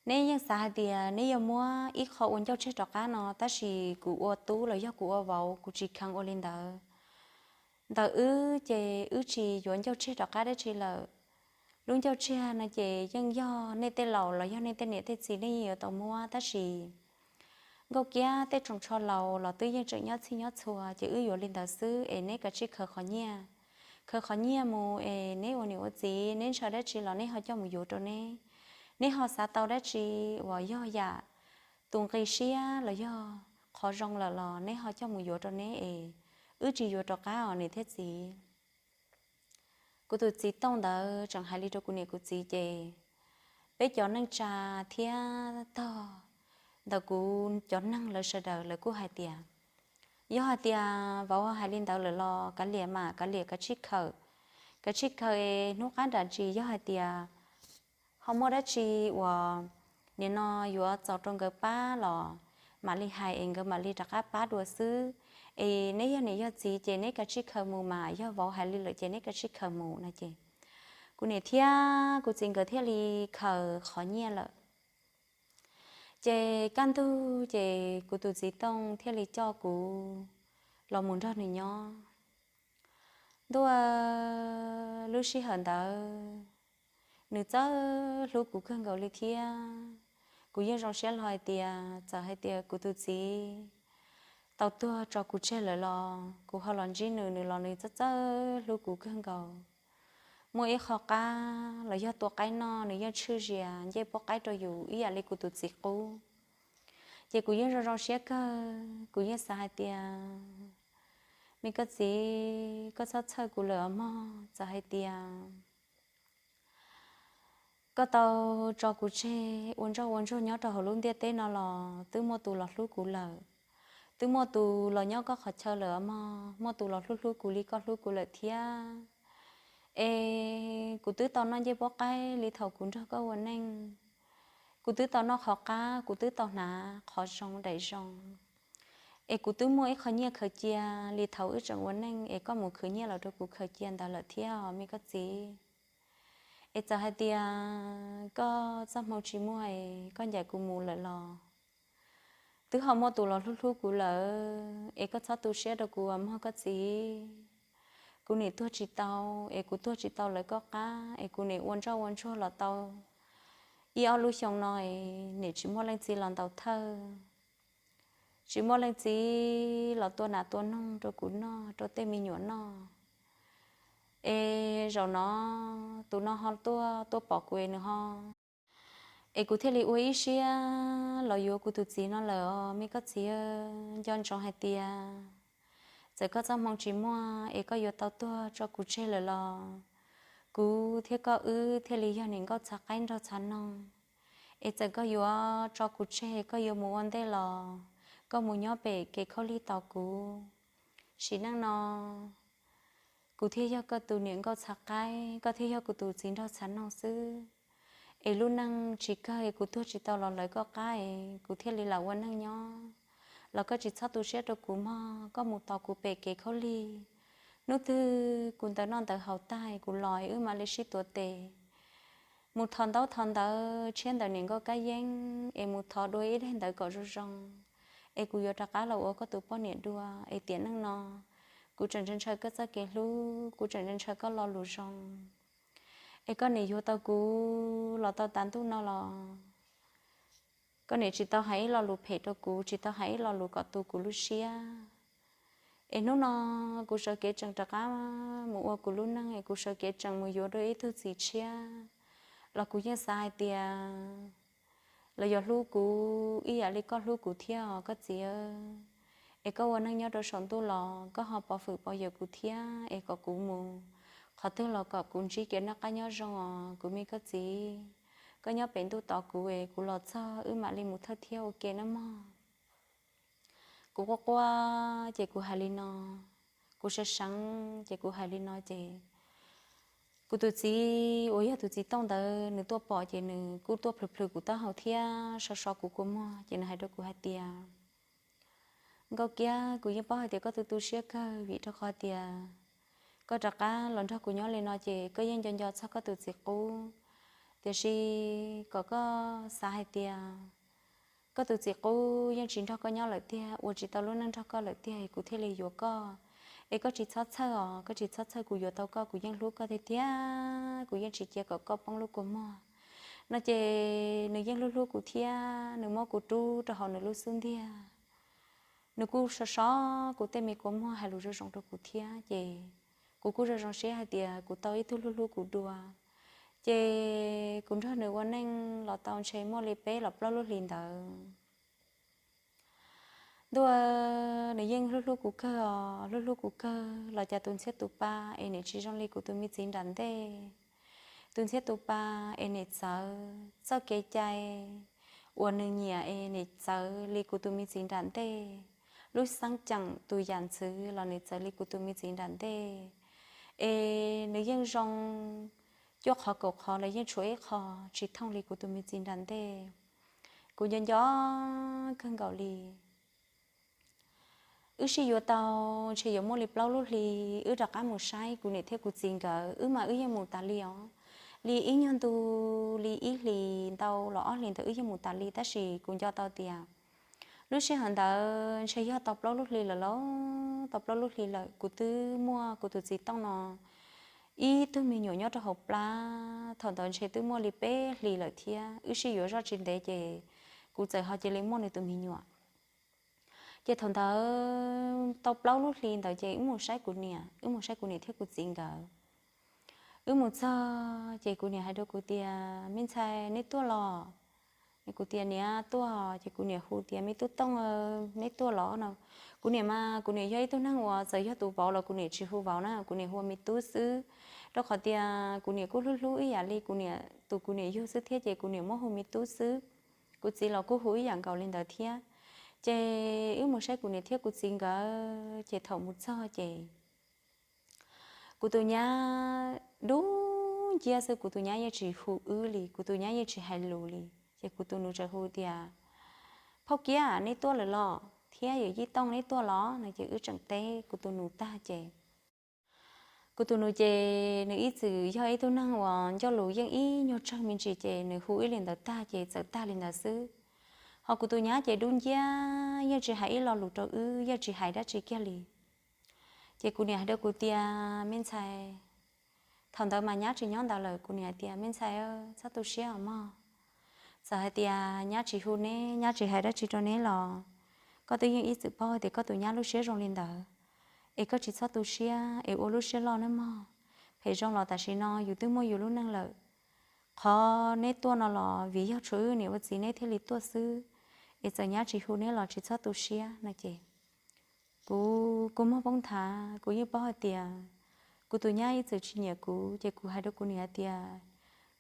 neb yeej xav hais tias neb yuav muab ib qho ua ncauj tseg rov qab no, tab sis kuv ua tub los yog kuv ua vauv kuv tsis kheev ua li ntawd. Ntawm wb ces wb tsis yuav ncauj tseg rov qab dab tsi lawm. Lub ncauj tseg no ces yeej yog nej tej laus los yog nej tej niam tej txiv nej yeej yuav tau muab, tab sis Nkauj Kiab tej tsoos tsho laus los twb yeej tseem nyob txhij nyob txhua, ces wb yuav li ntawd xwb es neb kav tsij khaws qhov nyiaj, khaws qhov nyiaj mus es neb ua niam ua txiv neb ntshaw dab tsi los neb ho coj mus yuav rau neb. Neb ho xav tau dab tsi uas yog yam tus nqi siab los yog qhov zoo lawm los neb ho coj mus yuav rau neb es wb tsis yuav rov qab os niam thiab txiv. Kuv tus txiv Tooj ntawd tseem hais li rau kuv niam kuv txiv ces peb cov neej tsa thiab tog ntawm kuv cov neeg lawv sawv daws lawv kuj hais tias, yog hais tias vauv hais li ntawd lawm los kav liam mas kav liam kav tsij khaws, kav tsij khaws es hnub qab nram ntsis yog hais tias ho muaj dab tsi uas nim no yuav txaus rau nkawd pab los mam li hais es nkawd mam li rov qab pab dua xwb. Es neb yog niam yog txiv ces neb kav tsij khaws mus mas yog vauv hais li lawm ces neb kav tsij khaws mus no ces kuv niam thiab kuv txiv nkawd thiaj li khaws qhov nyiaj lawm. Ces kaj ntug ces kuv tus txiv Tooj thiaj li coj kuv los mus nrog nws nyob. Ntuj, lub sij hawm ntawd nws txawj hlub kuv kawg nkaus li thiab. Kuv yeej zoo siab hlo hais tias txawm hais tias kuv tus txiv tau tuag tso kuv tseg lawm los kuv ho los ntsib nws, nws los nws txawj txawj hlub kuv kawg nkaus. Muaj ib qho qab los yog tua qaib noj nws yeej tshwj zias ncej puab qaib rau yus ib yam li kuv tus txiv qub. Ces kuv yeej zoo zoo siab kawg, kuv yeej xav hais tias, me koj txiv, koj txhob txhawj kuv lawm os mog, txawm hais tias koj tau tso kuv tseg ua ntsoj ua ntsuag nyob rau hauv lub ntiaj teb no los twb muaj tus los hlub kuv lawm, twb muaj tus los nyob koj qhov chaw lawm os mog, muaj tus los hlub hlub kuv li koj hlub kuv lawm thiab. Es kuv twb tau noj ncej puab qaib li thaum kuv nrog koj ua neej, kuv twb tau noj qhov qab, kuv twb tau hnav qhov zoo daim zoo, es kuv twb muaj ib qho nyiaj khaws cia li thaum wb tseem ua neej es koj mus khwv nyiaj los rau kuv khaws cia ntawd lawm thiab os me koj txiv. Es txawm hais tias koj txoj hmoo tsis muaj es koj ncaim kuv mus lawm los twb ho muaj tus los hlub hlub kuv lawm, es koj txhob tu siab rau kuv os mog koj txiv. Kuv nim tuag tsis tau, es kuv tuag tsis tau lawv koj qab, es kuv nim ua ntsoj ua ntsuag los tau ib ob lub xyoo no es nim tsis muaj leej txiv los ntaus thawj, tsis muaj leej txiv los tua nas tua noog rau kuv noj, rau tej me nyuam noj. Es zaum no tus no ho tuaj tuaj pom kuv es nws ho, es kuv thiaj li ua ib siab los yuav kuv tus txiv no lawm os me koj txiv. Nco ntsoov hais tias txawm koj txoj hmoo tsis muaj es koj yuav tau tuag tso kuv tseg lawm los kuv thiab koj wb thiaj li yog niam nkauj txhav qaib nraug txhav noog. Es txawm koj yuav tso kuv tseg koj yuav mus ua ntej los koj mus nyob pem kev khaub lig tos kuv. Sim neej no kuv thiaj yog koj tus niam nkauj txhav qaib, koj thiaj yog kuv tus txiv nraug txhav noog xwb. Es lub neej tsis kawg es kuv tuag tsis tau los lawv koj qab es kuv thiaj li lam ua neej nyob. Los koj tsis txhob tu siab rau kuv mog, koj mus tos kuv pem kev khaub lig. Hnub twg kuv ntawv noj ntawv haus tag kuv los es wb mam li sib tuav tes mus thov ntaub thov ntawv tshiab ntawm niam nkauj kab yeeb es mus thov dua ib daim ntawv kom zoo zoo, es kuv yuav rov qab los ua koj tus poj niam dua. Es tiam neej no kuv tseem ntshaw ntshaw koj txoj kev hlub, kuv tseem ntshaw ntshaw koj lo lus zoo. Es koj nim yuav tau kuv los tau tas ntuj no los koj nim tsis tau hais ib lo lus phem rau kuv, tsis tau hais ib lo lus kom tu kuv lub siab. Es hnub no kuv sawv kev tseem rov qab mus ua kuv lub neej es kuv sawv kev tseem mus yuav dua ib tug txiv tshiab los kuv yeej xav hais tias lawv yuav hlub kuv ib yam li koj hlub kuv thiab os koj txiv. Es koj ua neej nyob rau saum ntuj los koj ho pov fwm pov yawm kuv thiab es kom kuv mus qhov twg los kom kuv ntsib kev noj qab nyob zoo os kuv me koj txiv. Koj nyob pem ntuj tos kuv es kuv los txog wb mam li mus thawj thiab ua ke nawb mog. Kuv quaj quaj ces kuv hais li no, kuv seev seev ces kuv hais li no ces kuv tus txiv uas yog tus txiv tooj ntawd nws tuaj pom ces nws kuj tuaj plhws plhws kuv taub hau thiab so so kuv kua muag ces nws hais rau kuv hais tias, Nkauj Kiab, kuv yeej paub hais tias koj tu tu siab kawg vim rau qhov tias koj rov qab los nrog kuv nyob li no ces koj yeej nco nco txog koj tus txiv qub. Tiam sis kom koj xav hais tias koj tus txiv qub yeej tsis nrog koj nyob lawm tiag, ua tsis tau lub neej nrog koj lawm tiag, kuv thiaj li yuav koj. Es koj tsis txhob txhawj os, koj tsis txhob txhawj, kuv yuav tau koj, kuv yeej hlub koj tiag tiag, kuv yeej tsis cia kom koj poob lub kua muag. No ces nws yeej hlub hlub kuv thiab nws muab kuv rub rau hauv nws lub xub ntiag. Nws kuj so so kuv tej me kua muag hais lus zoo zoo rau kuv thiab ces kuv kuj zoo zoo siab hais tias kuv tau ib tug hlub hlub kuv dua. Ces kuv nrog nws ua neej los tau ntshe muaj li peb los plaub lub hlis ntawd. Ntuj, nws yeej hlub hlub kuv kawg os, hlub hlub kuv kawg los cas tus ntxhiab tus pa es nim tsis zoo li kuv tus me txiv nram ntej. Tus ntxhiab tus pa es nim txawv txoj kev cai uas nws nyiam es nim txawv li kuv tus me txiv nram ntej. Lub xeeb ceem tus yam ntxwv los nim txawv li kuv tus me txiv nram ntej. Es nws yeej zoo cuaj qhov kaum qhov los yeej tshuav ib qho tsis thooj li kuv tus me txiv nram ntej. Kuv nco nco kawg nkaus li. Wb sib yuav tau ntshe yuav muaj li plaub lub hli, wb rov qab mus saib kuv niam thiab kuv txiv nkawd, wb mas wb yeej mus tas li os. Li ib nyuag ntu, li ib hlis ntau los ob hlis ntawd wb yeej mus tas li, tab sis kuv nco tau tias lub sij hawm ntawd ntshe yog tau plaub lub hli lawm lauj, tau plaub lub hli lawm kuv twb muaj kuv tus txiv tooj no ib tug me nyuam nyob rau hauv plab. Thaum ntawd ntshe twb muaj li peb hlis lawm thiab, wb sib yuav zoj tsis ntev ces kuv txawm ho cia li muaj nws tus me nyuam. Ces thaum ntawd tau plaub lub hli ntawd ces wb mus saib kuv niam, wb mus saib kuv niam thiab kuv txiv nkawd. Wb mus txog ces kuv niam hais rau kuv tias, me ntxhais, neb tuaj los? Kuv tias, niam, tuaj. Ces kuv niam hu tias, me tub Tooj, neb tuaj los no? Kuv niam mas kuv niam yog ib tug neeg uas txawm yog tus vauv los kuv niam tsis hu vauv na, kuv niam hu ua me tub xwb. Rau qhov tias kuv niam kuj hlub hlub ib yam li kuv niam tus kuv niam yug xwb thiab ces kuv niam muab hu me tub xwb. Kuv txiv los kuj hu ib yam nkaus li ntawd thiab. Ces wb mus saib kuv niam thiab kuv txiv nkawd, ces thaum mus txog ces kuv tus nyab dub nciab xwb, kuv tus nyab yeej tsis hu wb li, kuv tus nyab yeej tsis hais lus li. Ces kuv tus nus txawm hu tias, phauj Kiab, neb tuaj lawm los? Thiab yawm yij Tooj neb tuaj los? No ces wb tseem teb kuv tus nus tag ces kuv tus nus ces nws ib txwm yog ib tug neeg uas ncauj lus yeej ib nyuag tsawg me ntsis ces nws hu wb li ntawd tag ces txawm tag li ntawd xwb. Ho kuv tus nyab ces dub nciab, yeej tsis hais ib lo lus rau wb, yeej tsis hais dab tsi kiag li. Ces kuv niam hais rau kuv tias, me ntxhais, thaum ntawd mas nyab tsis nyob ntawd lawm, kuv niam hais tias, me ntxhais, txhob tu siab os mog. Txawm hais tias nyab tsis hu neb, nyab tsis hais dab tsi rau neb los koj twb yeej ib txwm paub tias koj tus nyab lub siab zoo li ntawd, es koj tsis txhob tu siab es ua lub siab loj nawb mog. Phem zoo los tam sim no yus twb muaj yus lub neej lawm. Qhov neb tuaj no los vim yog tshuav wb niam ua txiv neb thiaj li tuaj xwb, es txawm nyab tsis hu neb los tsis txhob tu siab no ces kuv kua muag poob nthav, kuv yeej paub hais tias kuv tus nyab ib txwm tsis nyiam kuv ces kuv hais rau kuv niam hais tias,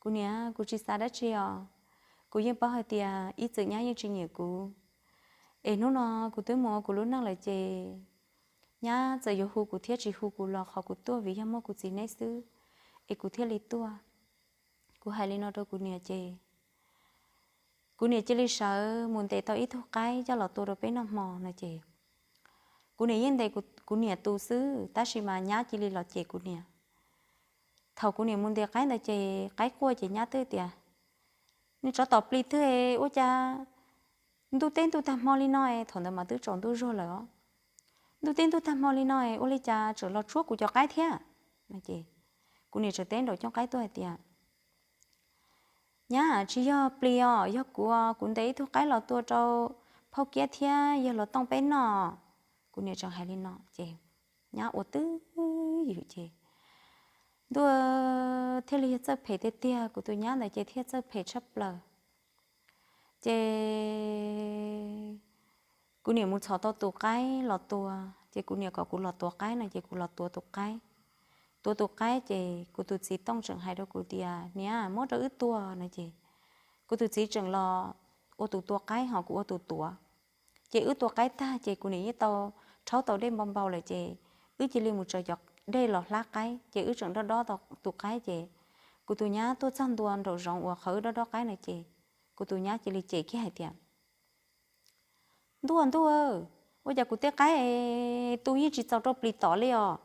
kuv niam, kuv tsis xav dab tsi os. Kuv yeej paub hais tias ib txwm nyab yeej tsis nyiam kuv. Es hnub no kuv twb mus ua kuv lub neej lawm ces nyab txawm yuav hu kuv thiab tsis hu kuv los qhov kuv tuaj vim yog muaj kuv txiv neb xwb, es kuv thiaj li tuaj. Kuv hais li no rau kuv niam ces kuv niam cia li sawv mus ntes tau ib tug qaib coj los tua rau peb noj hmo no ces kuv niam yeej ntes kuv niam tus xwb tab sis mas nyab cia li los cem kuv niam. Thaum kuv niam mus ntes qaib ntawd ces qaib quaj ces nyab twb tias, nej tsov tom plis twg ua cas ntuj teb ntuj tag hmo li no? Thaum ntawd mas twb tsaus ntuj zuag lawm os. Ntuj teb ntuj tag hmo li no ua li cas tseem los tsuab kuv cov qaib thiab? Kuv niam tseem teb nraum cooj qaib tuaj hais tias, nyab, tsis yog plis os, yog kuv, kuv ntes ib tug qaib los tua rau phauj Kiab thiab yawg Hluas Tooj peb noj. Kuv niam tseem hais li no ces nyab ua twj ywm ces ntuj thiaj li yog txawj phem tiag tiag, kuv tus nyab ntawd ces thiaj txawj phem tshaj plaws. Ces kuv niam mus txhom tau tus qaib los tua, ces kuv niam kom kuv los tuav qaib no ces kuv los tuav tus qaib. Tuav tus qaib ces kuv tus txiv Tooj tseem hais rau kuv tias, niam, muab rau wb tua no ces kuv tus txiv tseem los ua tus tua qaib ho kuv ua tus tuav. Ces wb tua qaib tag ces kuv niam yeej tau rhaub tau dej npau npau lawm ces wb cia li mus tsaws cov dej los hlab qaib ces wb tseem dob dob tau tus qaib ces kuv tus nyab tuaj txog ntua nraum zoov uas qhov wb dob dob qaib no ces kuv tus nyab cia li cem kiag hais tias, ntuj ntuj, Ua cas kuv tej qaib es tu yeej tsis txaus rau plis tom li os?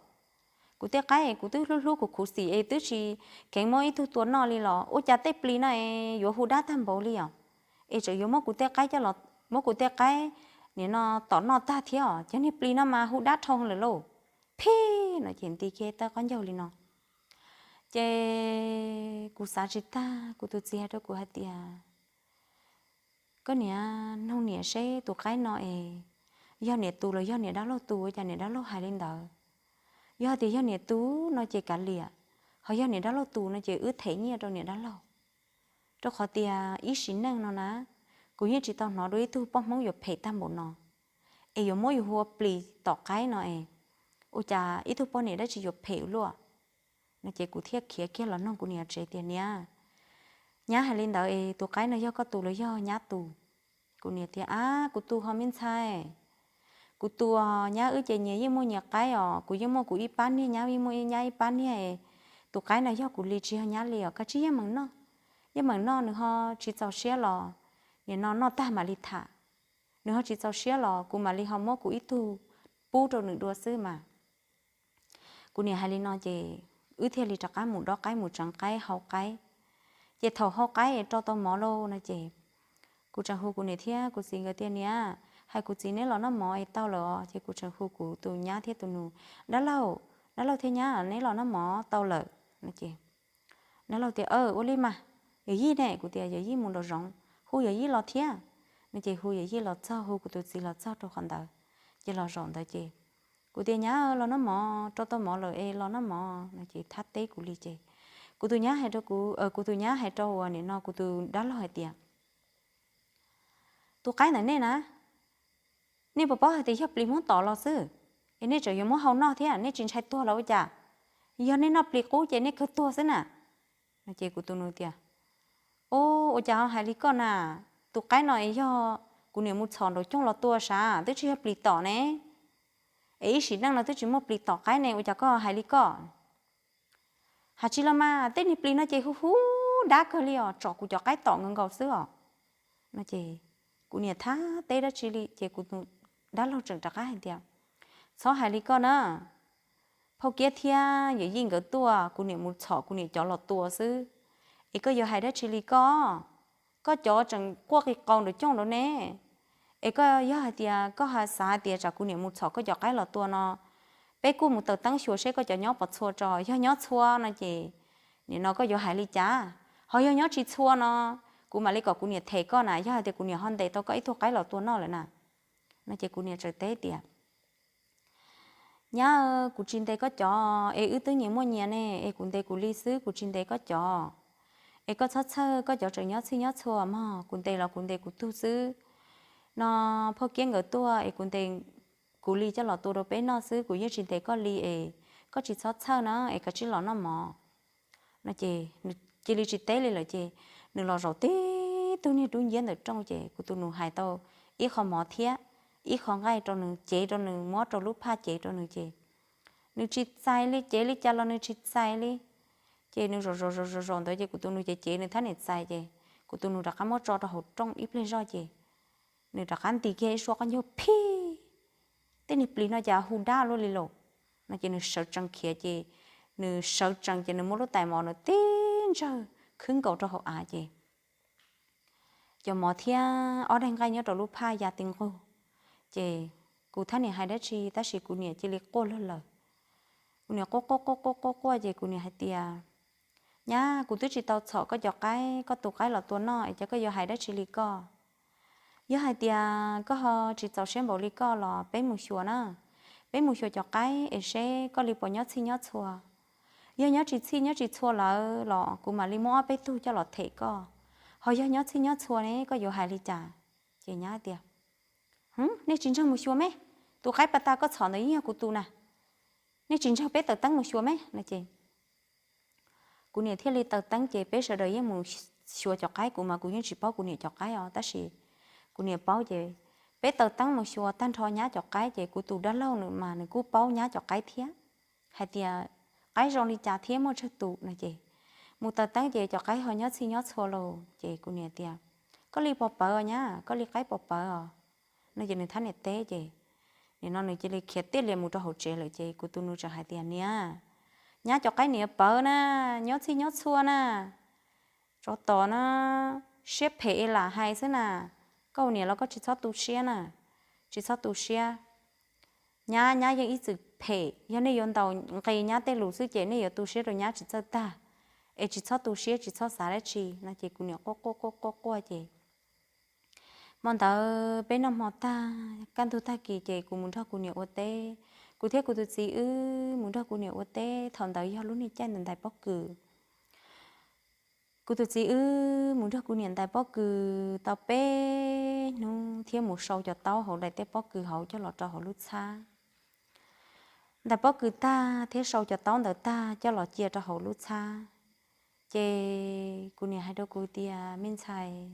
Kuv tej qaib es kuv twb hlub hlub kuv khuv xim es twb tsis kheev muab ib tug tua noj li los ua cas tej plis no es yuav hu dab tag npaum li os? Es tseem yuav muab kuv tej qaib coj los, muab kuv tej qaib nim no tom noj tag thiab os, cov niag plis no mas hu dab dhau lawm lauj. Phij no ces nti kiag tawb qaub ncaug li no. Ces kuv xav tsis tag, kuv tus txiv hais rau kuv hais tias, koj niam, noog niam seb tus qaib no es yog niam tus los yog niam dab laug tus, ua cas niam dab laug hais li ntawd? Yog tias yog niam tus no ces kav liam, ho yog niam dab laug tus no ces wb them nyiaj rau niam dab laug. Rau qhov tias ib sim neej no na, kuv yeej tsis tau hnov dua ib tug poj Hmoob yuav phem tag npaum no, es yuav muab yus hu ua plis tom qaib no es, ua cas ib tug poj niam dab tsi yuav phem ua luaj? No ces kuv thiaj khiav kiag los nug kuv niam tsev tias, niam, nyab hais li ntawd es tus qaib no yog koj tus los yog nyab tus? Kuv niam tias, ab, kuv tus ho me ntxhais, kuv tus, nyab wb ces nyias yeej muaj nyias qaib os, kuv yeej muaj kuv ib pab niag, nyab yeej muaj nyab ib pab niag. Tus qaib no yog kuv li tsis yog nyab li os, koj tsis yeej meem noj, yeej meem noj nws ho tsis txaus siab los nim no noj tag mam li tham, nws ho tsis txaus siab los kuv mam li ho muab kuv ib tug pub rau nws dua xwb mas. Kuv niam hais li no ces wb thiaj li rov qab mus dob qaib mus tseev qaib hau qaib. Ces thaum hau qaib es rau tau mov lauj no ces kuv tseem hu kuv niam thiab kuv txiv nkawd tias, niam, hais kuv txiv neb los noj mov es tau lawm os. Ces kuv tseem hu kuv tus nyab thiab tus nus, dab laug, dab laug thiab nyab, neb los noj mov tau lawm no ces dab laug tias, ua li mas, yawm yij ne? Kuv tias yawm yij mus nraum zoov, hu yawm yij los thiab no ces hu yawm yij los txog, hu kuv tus txiv los txog rau qhov ntawd. Ces los zaum ntawd ces kuv tias, nyab los noj mov, rau tau mov lawm es los noj mov no ces thab teb kuv li ces kuv tus nyab hais rau kuv, kuv tus nyab hais rau uas nim no kuv tus dab laug hais tias, tus qaib ntawm nej na, nej puas paub hais tias yog plis Hmoob tom los xwb, es nej tseem yuav muab hau noj thiab, nej tsis ntshai tuag los ua cas? Yog nej noj plis qub ces nej kawg tuag xwb na. No ces kuv tus nus tias, o, ua cas ho hais li koj na? Tus qaib no es yog kuv niam mus txhom nraum cooj los tua sav, twb tsis yog plis tom ne. Es ib sim neej no twb tsis muaj plis tom qaib ne, ua cas koj hais li koj? Has tsis los mas, tej niag plis no ces hu hu dab kawg li os, tsom kuv cov qaib tom nkaus nkaus xwb os. No ces kuv niam thab teb dab tsi li ces kuv tus dab laug tseem rov qab hais tias, txhob hais li koj na, phauj Kiab thiab yawm yij nkawd tuaj, kuv niam mus txhom kuv niam cov los tua xwb, es koj yuav hais dab tsi li koj? Koj cov tseem quaj qi qau nraum cooj nraud ne. Es koj yog hais tias koj xav hais tias tsam kuv niam mus txhom koj cov qaib los tua no, peb kuj mus taws teeb xyuas seb koj cov nyob puas txhua tso, yog nyob txhua no ces nim no koj yuav hais li cas? Ho yog nyob tsis txhua no, kuv mam li kom kuv niam them koj na, yog hais tias kuv niam ho ntes tau koj ib tug qaib los tua noj lawm na. No ces kuv niam txawm teb tias, nyab, kuv tsis ntes koj cov, es wb twb nyias muaj nyias ne, es kuv ntes kuv li xwb, kuv tsis ntes koj cov. Es koj txhob txhawj, koj cov tseem nyob txhij nyob txhua mog, kuv ntes los kuv ntes kuv tug xwb. No phauj Kiab nkawd tuaj es kuv ntes kuv li coj los tua rau peb noj xwb, kuv yeej tsis ntes koj li es koj tsis txhob txhawj na, es koj tsij los noj mov. No ces nws cia li tsis teb li lawm ces nws los zaum tib tug niag dub nciab ntawm rooj ces kuv tus nus hais tau ib qho mov thiab ib qho nqaij rau nws, cev rau nws, muab rau lub phaj cev rau nws ces nws tsis txais li, cev li cas los nws tsis txais li. Ces nws zaum zaum zaum zaum zaum ntawd ces kuv tus nus cev cev nws thab niam txais ces kuv tus nus rov qab muab tso rau hauv rooj ib pliag zoj ces nws rov qab nti kiag ib suab qaub ncaug phij, tej niag plis no cas hu dab luaj li lauj. No ces nws sawv tsees khiav ces nws sawv tsees ces nws muab lub tais mov nws tib ntsawg khwb nkaus rau hauv av ces cov mov thiab ob daig nqaij nyob rau lub phaj ya ti nqug. Ces kuv thab niam hais dab tsi tab sis kuv niam cia li quaj lug lawm. Kuv niam quaj quaj quaj quaj quaj quaj ces kuv niam hais tias, nyab, kuv twb tsis tau txhom koj cov qaib, koj tus qaib los tua noj es cas koj yuav hais dab tsi li koj? Yog hais tias koj ho tsis txaus siab npaum li koj los peb mus xyuas na, peb mus xyuas cov qaib es seb koj li puas nyob txhij nyob txhua. Yog nyob tsis txhij nyob tsis txhua lawm los kuv mam li muab ob peb tug coj los them koj. Ho yog nyob txhij nyob txhua ne koj yuav hais li cas? Ces nyab tias, nej tsis ntseeg mus xyuas me, tus qaib pas tas koj txhom ntawd yeej yog kuv tus na. Nej tsis ntseeg peb taws teeb mus xyuas me no ces kuv niam thiaj li taws teeb ces peb sawv daws yeej mus xyuas cov qaib, kuv mas kuv yeej tsis paub kuv niam cov qaib os tab sis kuv niam paub ces peb taws teeb mus xyuas tag nrho nyab cov qaib ces kuv tus dab laug nws mas nws kuj paub nyab cov qaib thiab, hais tias qaib zoo li cas thiab muaj tsawg tus no ces mus taws teeb ces cov qaib ho nyob txhij nyob txhua lauj ces kuv niam tias, koj li pos pawv os nyab, koj li qaib pos pawv os no ces nws thab niam teb ces Nim no nws cia li khiav tiaj lias mus rau hauv tsev lawm ces kuv tus nus tseem hais tias, Niam, nyab cov qaib niam pawv na, nyob txhij nyob txhua na, tsov tom na, siab phem es lam hais xwb na. Koj ua niam los koj tsis txhob tu siab na, tsis txhob tu siab. Nyab, nyab yeej ib txwm phem, yog nej yuav ntaus nqi nyab tej lus xwb ces nej yuav tu siab rau nyab tsis txawj tag, es tsis txhob tu siab, tsis txhob xav dab tsi no. Ces kuv niam quaj quaj quaj quaj quaj ces hmo ntawd peb noj hmo tag, kaj ntug tag kis ces kuv mus nrog kuv niam ua teb. Kuv thiab kuv tus txiv wb mus nrog kuv niam ua teb, thaum ntawd yog lub niag caij ntais pob kws. Kuv tus txiv wb mus nrog kuv niam ntais pob kws tau peb hnub thiab mus sau cov taub hauv daim teb pob kws hauv coj los rau hauv lub txhab. Ntais pob kws tag thiab sau cov taub ntawd tag coj los cia rau hauv lub txhab, ces kuv niam hais rau kuv tias, Me ntxhais,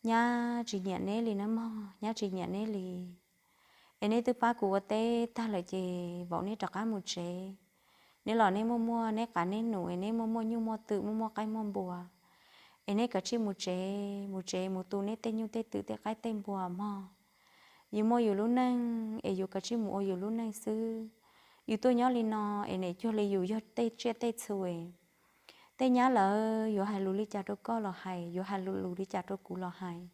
nyab tsis nyiam neb li nawb mog, nyab tsis nyiam neb li. Es neb twb pab kuv ua teb tag lawm ces vauv neb rov qab mus tsev. Neb los neb muaj muaj neb qav neb num, es neb muaj muaj nyuj muaj twm, muaj muaj qaib muaj npua, es neb kav tsij mus tsev, mus tsev mus tu neb tej nyuj tej twm tej qaib tej npua mog. Yus muaj yus lub neej es yus kav tsij mus ua yus lub neej xwb. Yus tuaj nyob li no es nim cuag li yus yog tej tsiaj tej txhu. Tej nyab lawv yuav hais lus li cas rau koj los hais, yuav hais lus li cas rau kuv los hais.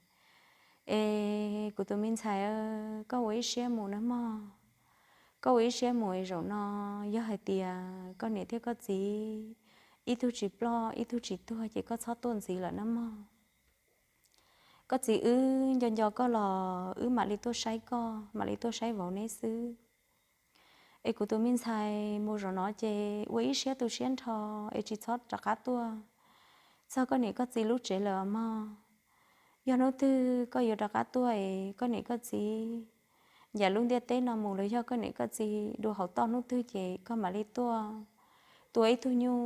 Es kuv tus me ntxhais, koj ua ib siab mus nawb mog. Koj ua ib siab mus es zaum no yog hais tias koj niam thiab koj txiv ib tug tsis ploj ib tug tsis tuag ces koj txhob tuaj ntxiv lawm nawb mog. Koj txiv wb nco nco koj los wb mam li tuaj saib koj, mam li tuaj saib vauv neb xwb. Es kuv tus me ntxhais, mus zaum no ces ua ib siab tu siab nrho es tsis txhob rov qab tuaj txog koj niam koj txiv lub tsev lawm os mog. Yog hnub twg koj yuav rov qab tuaj es koj niam koj txiv ncaim lub ntiaj teb no mus los yog koj niam koj txiv dua hauv toj hnub twg ces koj mam li tuaj tua ib tug nyuj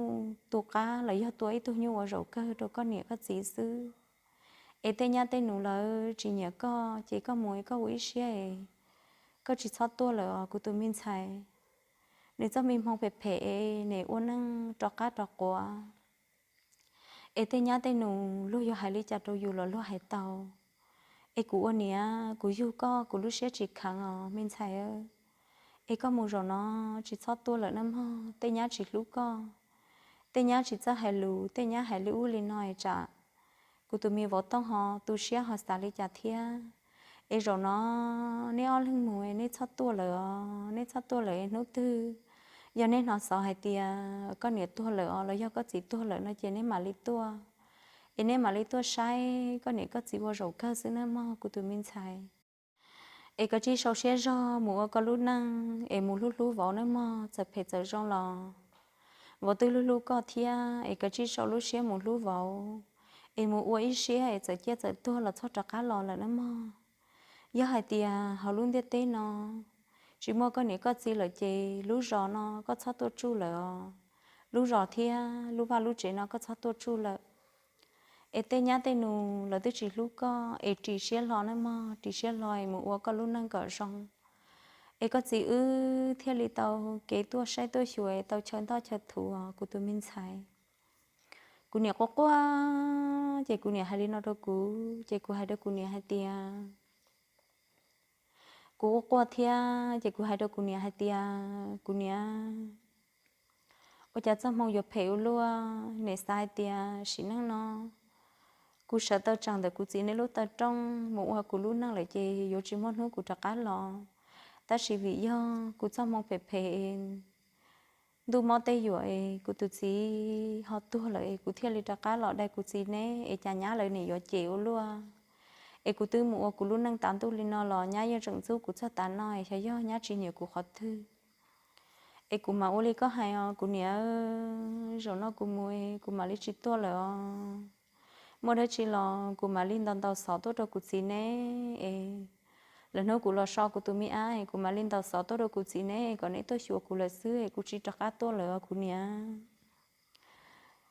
tu qab los yog tua ib tug nyuj ua zaum kawg rau koj niam koj txiv xwb. Es tej nyab tej nus lawv tsis nyiam koj ces koj mus es koj ua ib siab es koj tsis txhob tuaj lawm os kuv tus me ntxhais. Nws txoj me hmoo phem phem es nim ua neej rov qab rov quav. Es tej nyab tej nus luag yuav hais li cas rau yus los luag hais tau. Es kuv ua niam kuv yug koj kuv lub siab tsis kheev os me ntxhais. Es koj mus zaum no tsis txhob tuaj lawm nawb mog, tej nyab tsis hlub koj. Tej nyab tsis txawj hais lus, tej nyab hais li ub li no es tsam kuv tus me vauv Tooj ho tu siab ho xav li cas thiab. Es zaum no neb ob leeg mus es neb txhob tuaj lawm os, neb txhob tuaj lawm es hnub twg yog neb hnov xov hais tias koj niam tuag lawm os los yog koj txiv tuag lawm no ces neb mam li tuaj. Es neb mam li tuaj saib koj niam koj txiv ua zaum kawg xwb nawb mog kuv tus me ntxhais. Es koj tsij sau siab zog mus ua koj lub neej es mus hlub hlub vauv nawb mog, txawm phem txawm zoo los vauv twb hlub hlub koj thiab. Es koj tsij sau lub siab mus hlub vauv es mus ua ib siab es txawm ciaj txawm tuag los txhob rov qab los lawm nawb mog. Yog hais tias hauv lub ntiaj teb no tsis muaj koj niam koj txiv lawm ces lub zos no koj txhob tuaj tsuj lawm os. Lub zos thiab lub vaj lub tsev no koj txhob tuaj tsuj lawm. Es tej nyab tej nus lawv twb tsis hlub koj es ris siab hlo nawb mog, ris siab hlo es mus ua koj lub neej kom zoo. Es koj txiv wb thiaj li tau kev tuaj saib tuaj xyuas es tau chaw ntoj chaw thuv os kuv tus me ntxhais. Kuv niam quaj quaj ces kuv niam hais li no rau kuv ces kuv hais rau kuv niam hais tias, kuv quaj quaj thiab ces kuv hais rau kuv niam hais tias, kuv niam, ua cas txoj hmoo yuav phem ua luaj, nim xav hais tias sim neej no kuv sawv tau tsees ntawm kuv txiv neb lub taw rooj mus ua kuv lub neej lawm ces yuav tsis muaj hnub kuv rov qab los. Tab sis vim yog kuv txoj hmoo phem phem, ntuj mob tej yuam es kuv tus txiv ho tuag lawm es kuv thiaj li rov qab los dai kuv txiv neb es cas nyab lawv nim yuav cem ua luaj. Es kuv twb mus ua kuv lub neej tav ntuj li no los nyab yeej tseem ntxub kuv txog tav no es xyov yog nyab tsis nyiam kuv qhov twg. Es kuv mam ua li koj hais os kuv niam, zaum no kuv mus es kuv mam li tsis tuaj lawm os. Muaj dab tsi los kuv mam li ntaus ntaus xov tuaj rau kuv txiv neb es lwm hnub kuv los so kuv tus me ab es kuv mam li ntaus xov tuaj rau kuv txiv neb kom neb tuaj xyuas kuv lawm xwb es kuv tsis rov qab tuaj lawm os kuv niam.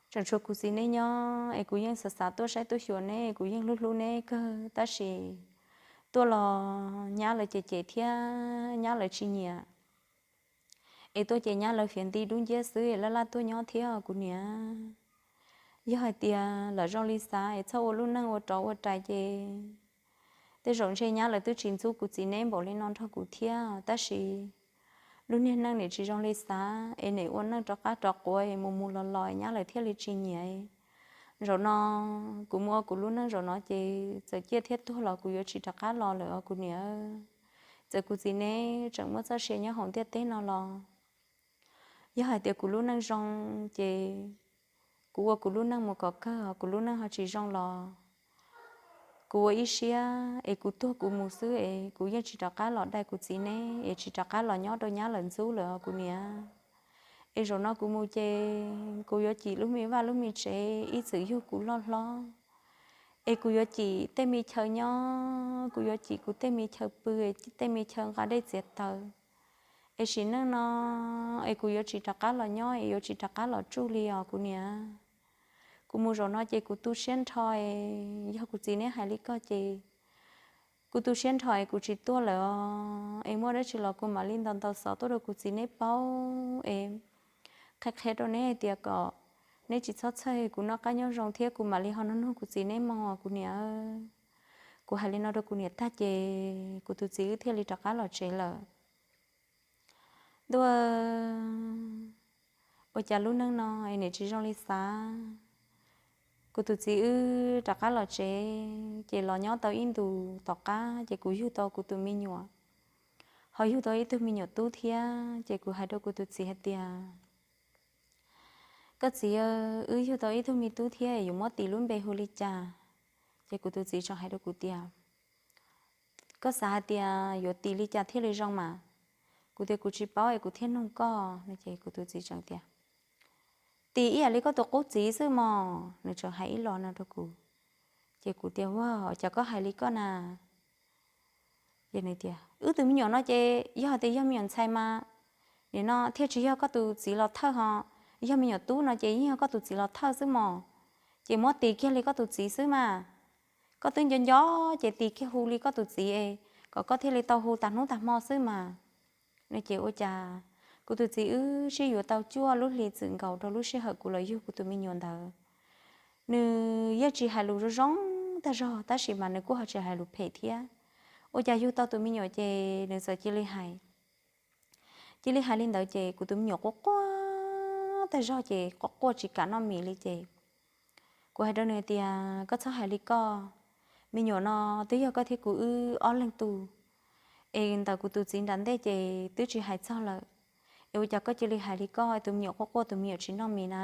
Tseem tshuav kuv txiv neb nyob es kuv yeej xav xav tuaj saib tuaj xyuas neb, kuv yeej hlub hlub neb kawg tab sis tuaj los nyab lawv cem cem thiab nyab lawv tsis nyiam. Es tuaj ces nyab lawv fiav nti dub nciab xwb es laj laj tuaj nyob thiab kuv niam. Yog hais tias lawv zoo li xav es txhob ua lub neej ua rov ua rais ces tej zaum ntshe nyab lawv twb tsis ntxub kuv txiv neb npaum li no nrog kuv thiab, tab sis lub niag neej nim tsis zoo li xav es nim ua neej rov qab rov quav es mus mus los los nyab lawv thiaj li tsis nyiam. Zaum no kuv mus ua kuv lub neej zaum no ces txawm ciaj thiab tuag los kuv yuav tsis rov qab los lawm os kuv niam. Txawm kuv txiv neb tseem muaj txoj sia nyob hauv ntiaj teb no los, yog hais tias kuv lub neej zoo ces kuv ua kuv lub neej mus kom kawg, kuv lub neej ho tsis zoo los kuv ua ib siab es kuv tuag kuv mus xwb es kuv yeej tsis rov qab los dai kuv txiv neb es tsis rov qab los nyob rau nyab lawv ntxub lawm os kuv niam. Es zaum no kuv mus ces kuv yuav cim lub me vaj lub me tsev ib txwm yug kuv loj hlob, es kuv yuav cim tej me chaw nyob, kuv yuav cim kuv tej me chaw pw, tej me chaw nqa dej txiav taws. Es sim neej no es kuv yuav tsis rov qab los nyob es yuav tsis rov qab los tsuj li os kuv niam. Kuv mus zaum no ces kuv tu siab nrho es yog kuv txiv neb hais li koj ces kuv tu siab nrho es kuv tsis tuaj lawm os. Es muaj dab tsi los kuv mam li ntaus ntaus xov tuaj rau kuv txiv neb paub es qhia qhia rau neb hais tias kom neb tsis txhob txhawj, kuv noj qab nyob zoo thiab kuv mam li ho nug nug kuv txiv neb moo os kuv niam. Kuv hais li no rau kuv niam tag ces kuv tus txiv wb thiaj li rov qab los tsev lawm. Ntuj, ua cas lub neej no es nim tsis zoo li xav. Kuv tus txiv wb rov qab los tsev ces los nyob tau ib ntus tom qab ces kuv yug tau kuv tus me nyuam, ho yug tau ib tug me nyuam tub thiab. Ces kuv hais rau kuv tus txiv hais tias, koj txiv, wb yug tau ib tug me tub thiab yuav muab tis lub npe hu li cas? Ces kuv tus txiv tseem hais rau kuv tias, koj xav hais tias yuav tis li cas thiaj li zoo mas? Kuv tias kuv tsis paub es kuv thiaj nug koj no. Ces kuv tus txiv tseem tias, tis ib yam li koj tus qub txiv xwb mog. Nws tseem hais ib los no rau kuv. Ces kuv tias, ua cas koj hais li koj na? Ces nws tias, wb tus me nyuam no ces yog tias yog me nyuam ntxhais mas nim no thiaj tsis yog koj tus txiv los thawj ho, yog me nyuam tub no ces yeej yog koj tus txiv los thawj xwb mog. Ces muab tis kiag li koj tus txiv xwb mas. Koj twb nco nco ces tis kiag hu li koj tus txiv es kom koj thiaj li tau hu tas hnub tas hmo xwb mas. No ces ua cas kuv tus txiv wb sib yuav tau cuaj lub hli txwm nkaus rau lub sij hawm kuv los yug kuv tus me nyuam ntawd, nws yeej tsis hais lus zoo zoo tag zog tab sis mas nws kuj ho tsis hais lus phem thiab. Ua cas yug tau tus me nyuam ces nws txawm cia li hais, cia li hais li ntawd ces kuv tus me nyuam quaj quaj tag zog ces quaj quaj tsis kam noj mis li ces kuv hais rau nws tias, koj txhob hais li koj, me nyuam no twb yog koj thiab kuv wb ob leeg tu, es ntawm kuv tus txiv nram ntej ces twb tsis hais txog lawm. Es ua cas koj cia li hais li koj, tus me nyuam quaj quaj tus me nyuam tsis noj mis na?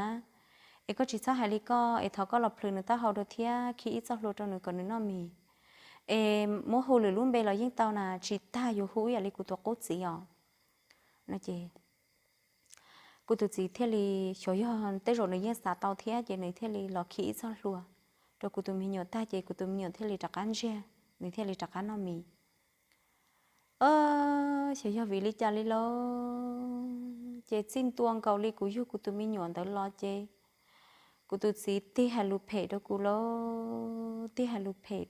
Es koj tsis txhob hais li koj, es thov koj los plhws nws taub hau rau thiab khi ib txoj hlua rau nws kom nws noj mis. Es muab hu lwm lub npe los yeej tau na, tsis tas yuav hu ib yam li kuv tus qub txiv os. No ces kuv tus txiv thiaj li, xyov yog tej zaum nws yeej xav tau thiab ces nws thiaj li los khi ib txoj hlua rau kuv tus me nyuam tag ces kuv tus me nyuam thiaj li rov qab ntsiag, nws thiaj li rov qab noj mis. Xyov yog vim li cas li lauj, ces txij ntua nkaus li kuv yug kuv tus me nyuam ntawd los ces kuv tus txiv tig hais lus phem rau kuv lauj, tig hais lus phem,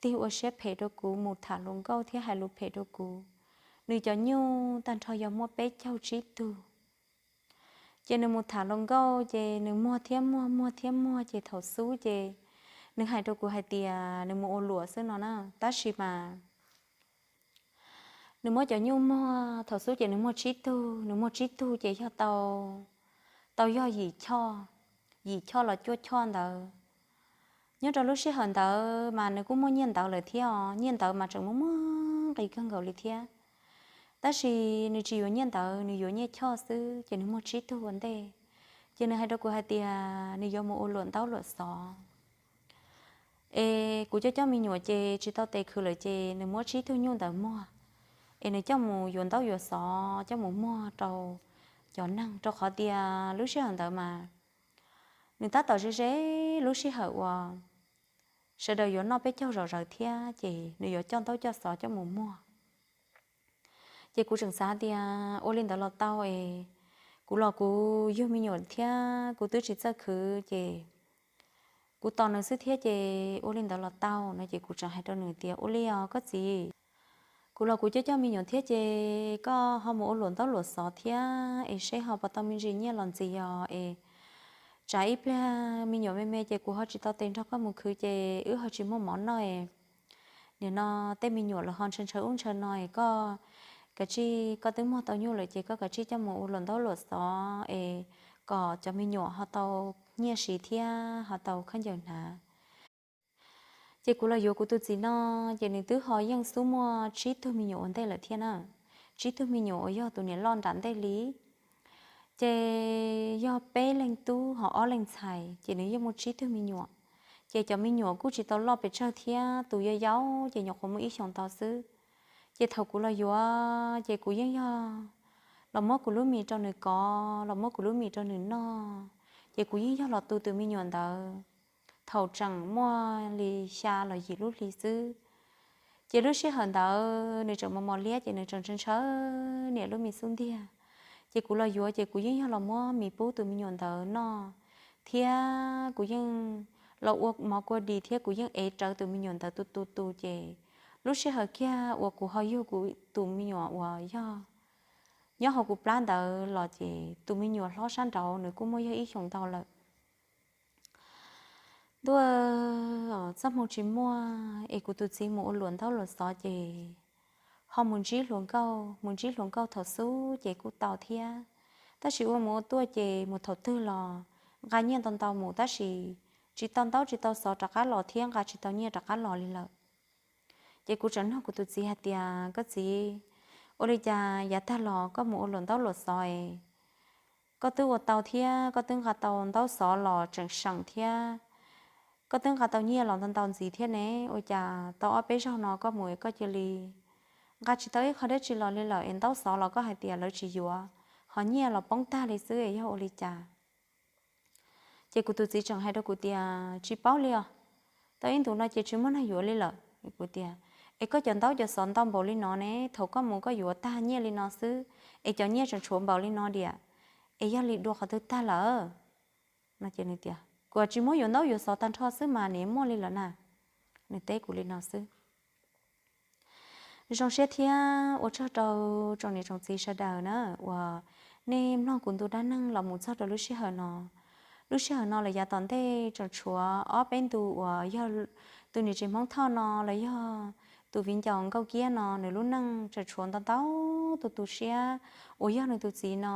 tig ua siab phem rau kuv, mus tham hluas nkauj thiab hais lus phem rau kuv. Nws cov nyuj tag nrho yog muaj peb caug tsib tug. Ces nws mus tham hluas nkauj ces nws muag thiab muag, muag thiab muag ces thaum xub ces nws hais rau kuv hais tias nws mus ua luam xwb no na. Tab sis mas nws muab cov nyuj muag, thaum xub ces nws muag tsib tug, nws muag tsib tug ces yog tau, tau yog yim choj, yim choj los cuaj choj ntawd. Nyob rau lub sij hawm ntawd mas nws kuj muaj nyiaj ntawv lawm thiab os, nyiaj ntawv mas tseem muaj muaj nqis kawg nkaus li thiab. Tab sis nws tsis yuav nyiaj ntawv, nws yuav nyiaj choj xwb ces nws muag tsib tug ua ntej. Ces nws hais rau kuv hais tias nws yuav mus ua luam ntaub luam xov. Es kuv coj coj me nyuam ces tsis tau tes khwv lawm ces nws muab tsib tug nyuj ntawd muag, es nws coj mus yuav ntaub yuav xov coj mus muag rau cov neeg, rau qhov tias lub sij hawm ntawd mas nws tab tom ze ze lub sij hawm uas sawv daws yuav noj peb caug zom zaws thiab ces nws yuav coj ntaub coj xov coj mus muag. Ces kuv tseem xav tias ua li ntawd los tau es, kuv los kuv yug me nyuam thiab kuv twb tsis txawj khwv ces kuv tos nws xwb thiab ces ua li ntawd los tau no. Ces kuv tseem hais rau nws tias ua li os koj txiv, kuv los kuv coj coj me nyuam thiab ces koj ho mus ua luam ntaub luam xov thiab es seb ho puas tau me ntsis nyiaj los ntxiv os es, tsam ib pliag me nyuam me me ces kuv ho tsis tau tes nrog koj mus khwv ces wb ho tsis muaj mov noj es, Nim no tej me nyuam los ho ntshaw ntshaw ub ntshaw no es koj kav tsij, koj twb muaj tau nyuj lawm ces koj kav tsij coj mus ua luam ntaub luam xov es kom cov me nyuam ho tau nyiaj siv thiab ho tau khaub ncaws hnav. Ces kuv los yuav kuv tus txiv no, ces nws twb ho yeej xub muaj tsib tug me nyuam ua ntej lawm thiab na. Tsib tug me nyuam uas yog tus niam loj nram ntej li, ces yog peb leeg tub ho ob leeg ntxhais, ces nws yeej muaj tsib tug me nyuam. Ces cov me nyuam kuj tsis tau loj pes tsawg thiab, tus yau yau ces nyuam qhuav muaj ib xyoos ntau xwb. Ces thaum kuv los yuav ces kuv yeej yog los muab kuv lub mis rau nws kov, los muab kuv lub mis rau nws noj, ces kuv yeej yog los tu tus me nyuam ntawd thaum tseem muaj li xya los yim lub hli xwb. Ces lub sij hawm ntawd nws tseem mos mos liab ces nws tseem ntshaw ntshaw niam lub me xub ntiag. Ces kuv los yuav ces kuv yeej yog los muab mis pub tus me nyuam ntawd noj, thiab kuv yeej los ua mov kua dis thiab kuv yeej ev rawv tus me nyuam ntawd tu tu tu. Ces lub sij hawm kiag uas kuv ho yug kuv tus me nyuam uas yog nyob hauv kuv plab ntawd los ces tus me nyuam hlob sab nraud nws kuj muaj yog ib xyoos ntau lawm. Ntuj, txoj hmoo tsis muaj es kuv tus txiv mus ua luam ntaub luam xov ces ho mus ntsib hluas nkauj, mus ntsib hluas nkauj thaum xub ces kuj tau thiab. Tab sis ua mus ua tuaj ces mus thaum twg los nqa nyiaj ntau ntau mus tab sis tsis tau ntaub tsis tau xov rov qab los thiab nqa tsis tau nyiaj rov qab los li lawm. Ces kuv tseem nug kuv tus txiv hais tias, koj txiv, ua li cas yav tag los koj mus ua luam ntaub luam xov es koj twb ua tau thiab koj twb nqa tau ntaub xov los tseem seem thiab, koj twb nqa tau nyiaj los ntau ntau ntxiv thiab ne, ua cas tau ob peb zaug no koj mus koj cia li nqa tsis tau ib qho dab tsi los li lawm es ntaub xov los koj hais tias lawv tsis yuav, ho nyiaj los poob tag li xwb es yog ua li cas? Ces kuv tus txiv tseem hais rau kuv tias, tsis paub li os, tau ib ntus no ces tsis muaj neeg yuav li lawm. Kuv tias, es koj cov ntaub cov xov ntau npaum li no ne, thaum koj mus koj yuav tag nyiaj li no xwb, es cov nyiaj tseem tshuav npaum li no diam, es yog li dua qhov twg tag lawm? Kuv tsis muab yuav ntaub yuav xov tag nrho xwb mas nim muaj li lawm na. Nws teb kuv li no xwb. Zoo siab thiab ua tsaug rau tsoom niam tsoom txiv sawv daws na uas nej mloog kuv ntu dab neeg los mus txog rau lub sij hawm no. Lub sij hawm no lawm yav tom ntej tseem tshuav ob peb ntu uas yog tus niam tsev Hmoob Thoj no los yog tus viv ncaus Nkauj Kiab no nws lub neej tseem tshuav ntau ntau tus tu siab uas yog nws tus txiv no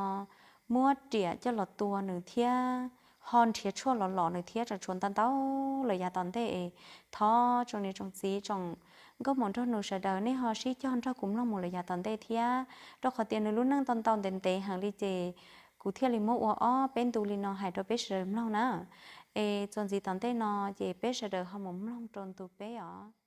muab riam coj los tua nws thiab ho nrhiav tshuaj los lom nws thiab tseem tshuav ntau ntau lawm yav tom ntej es thov tsoom niam tsoom txiv tsoom nkauj muam nraug nus sawv daws nej ho sib cog nrog kuv mloog mus lawm yav tom ntej thiab, rau qhov tias nws lub neej ntau ntau ntev ntev heev li ces kuv thiaj li muab ua ob peb ntu li no hais rau peb sawv daws mloog na. Es txuas ntxiv tom ntej no ces peb sawv daws ho mus mloog rau ntu peb os.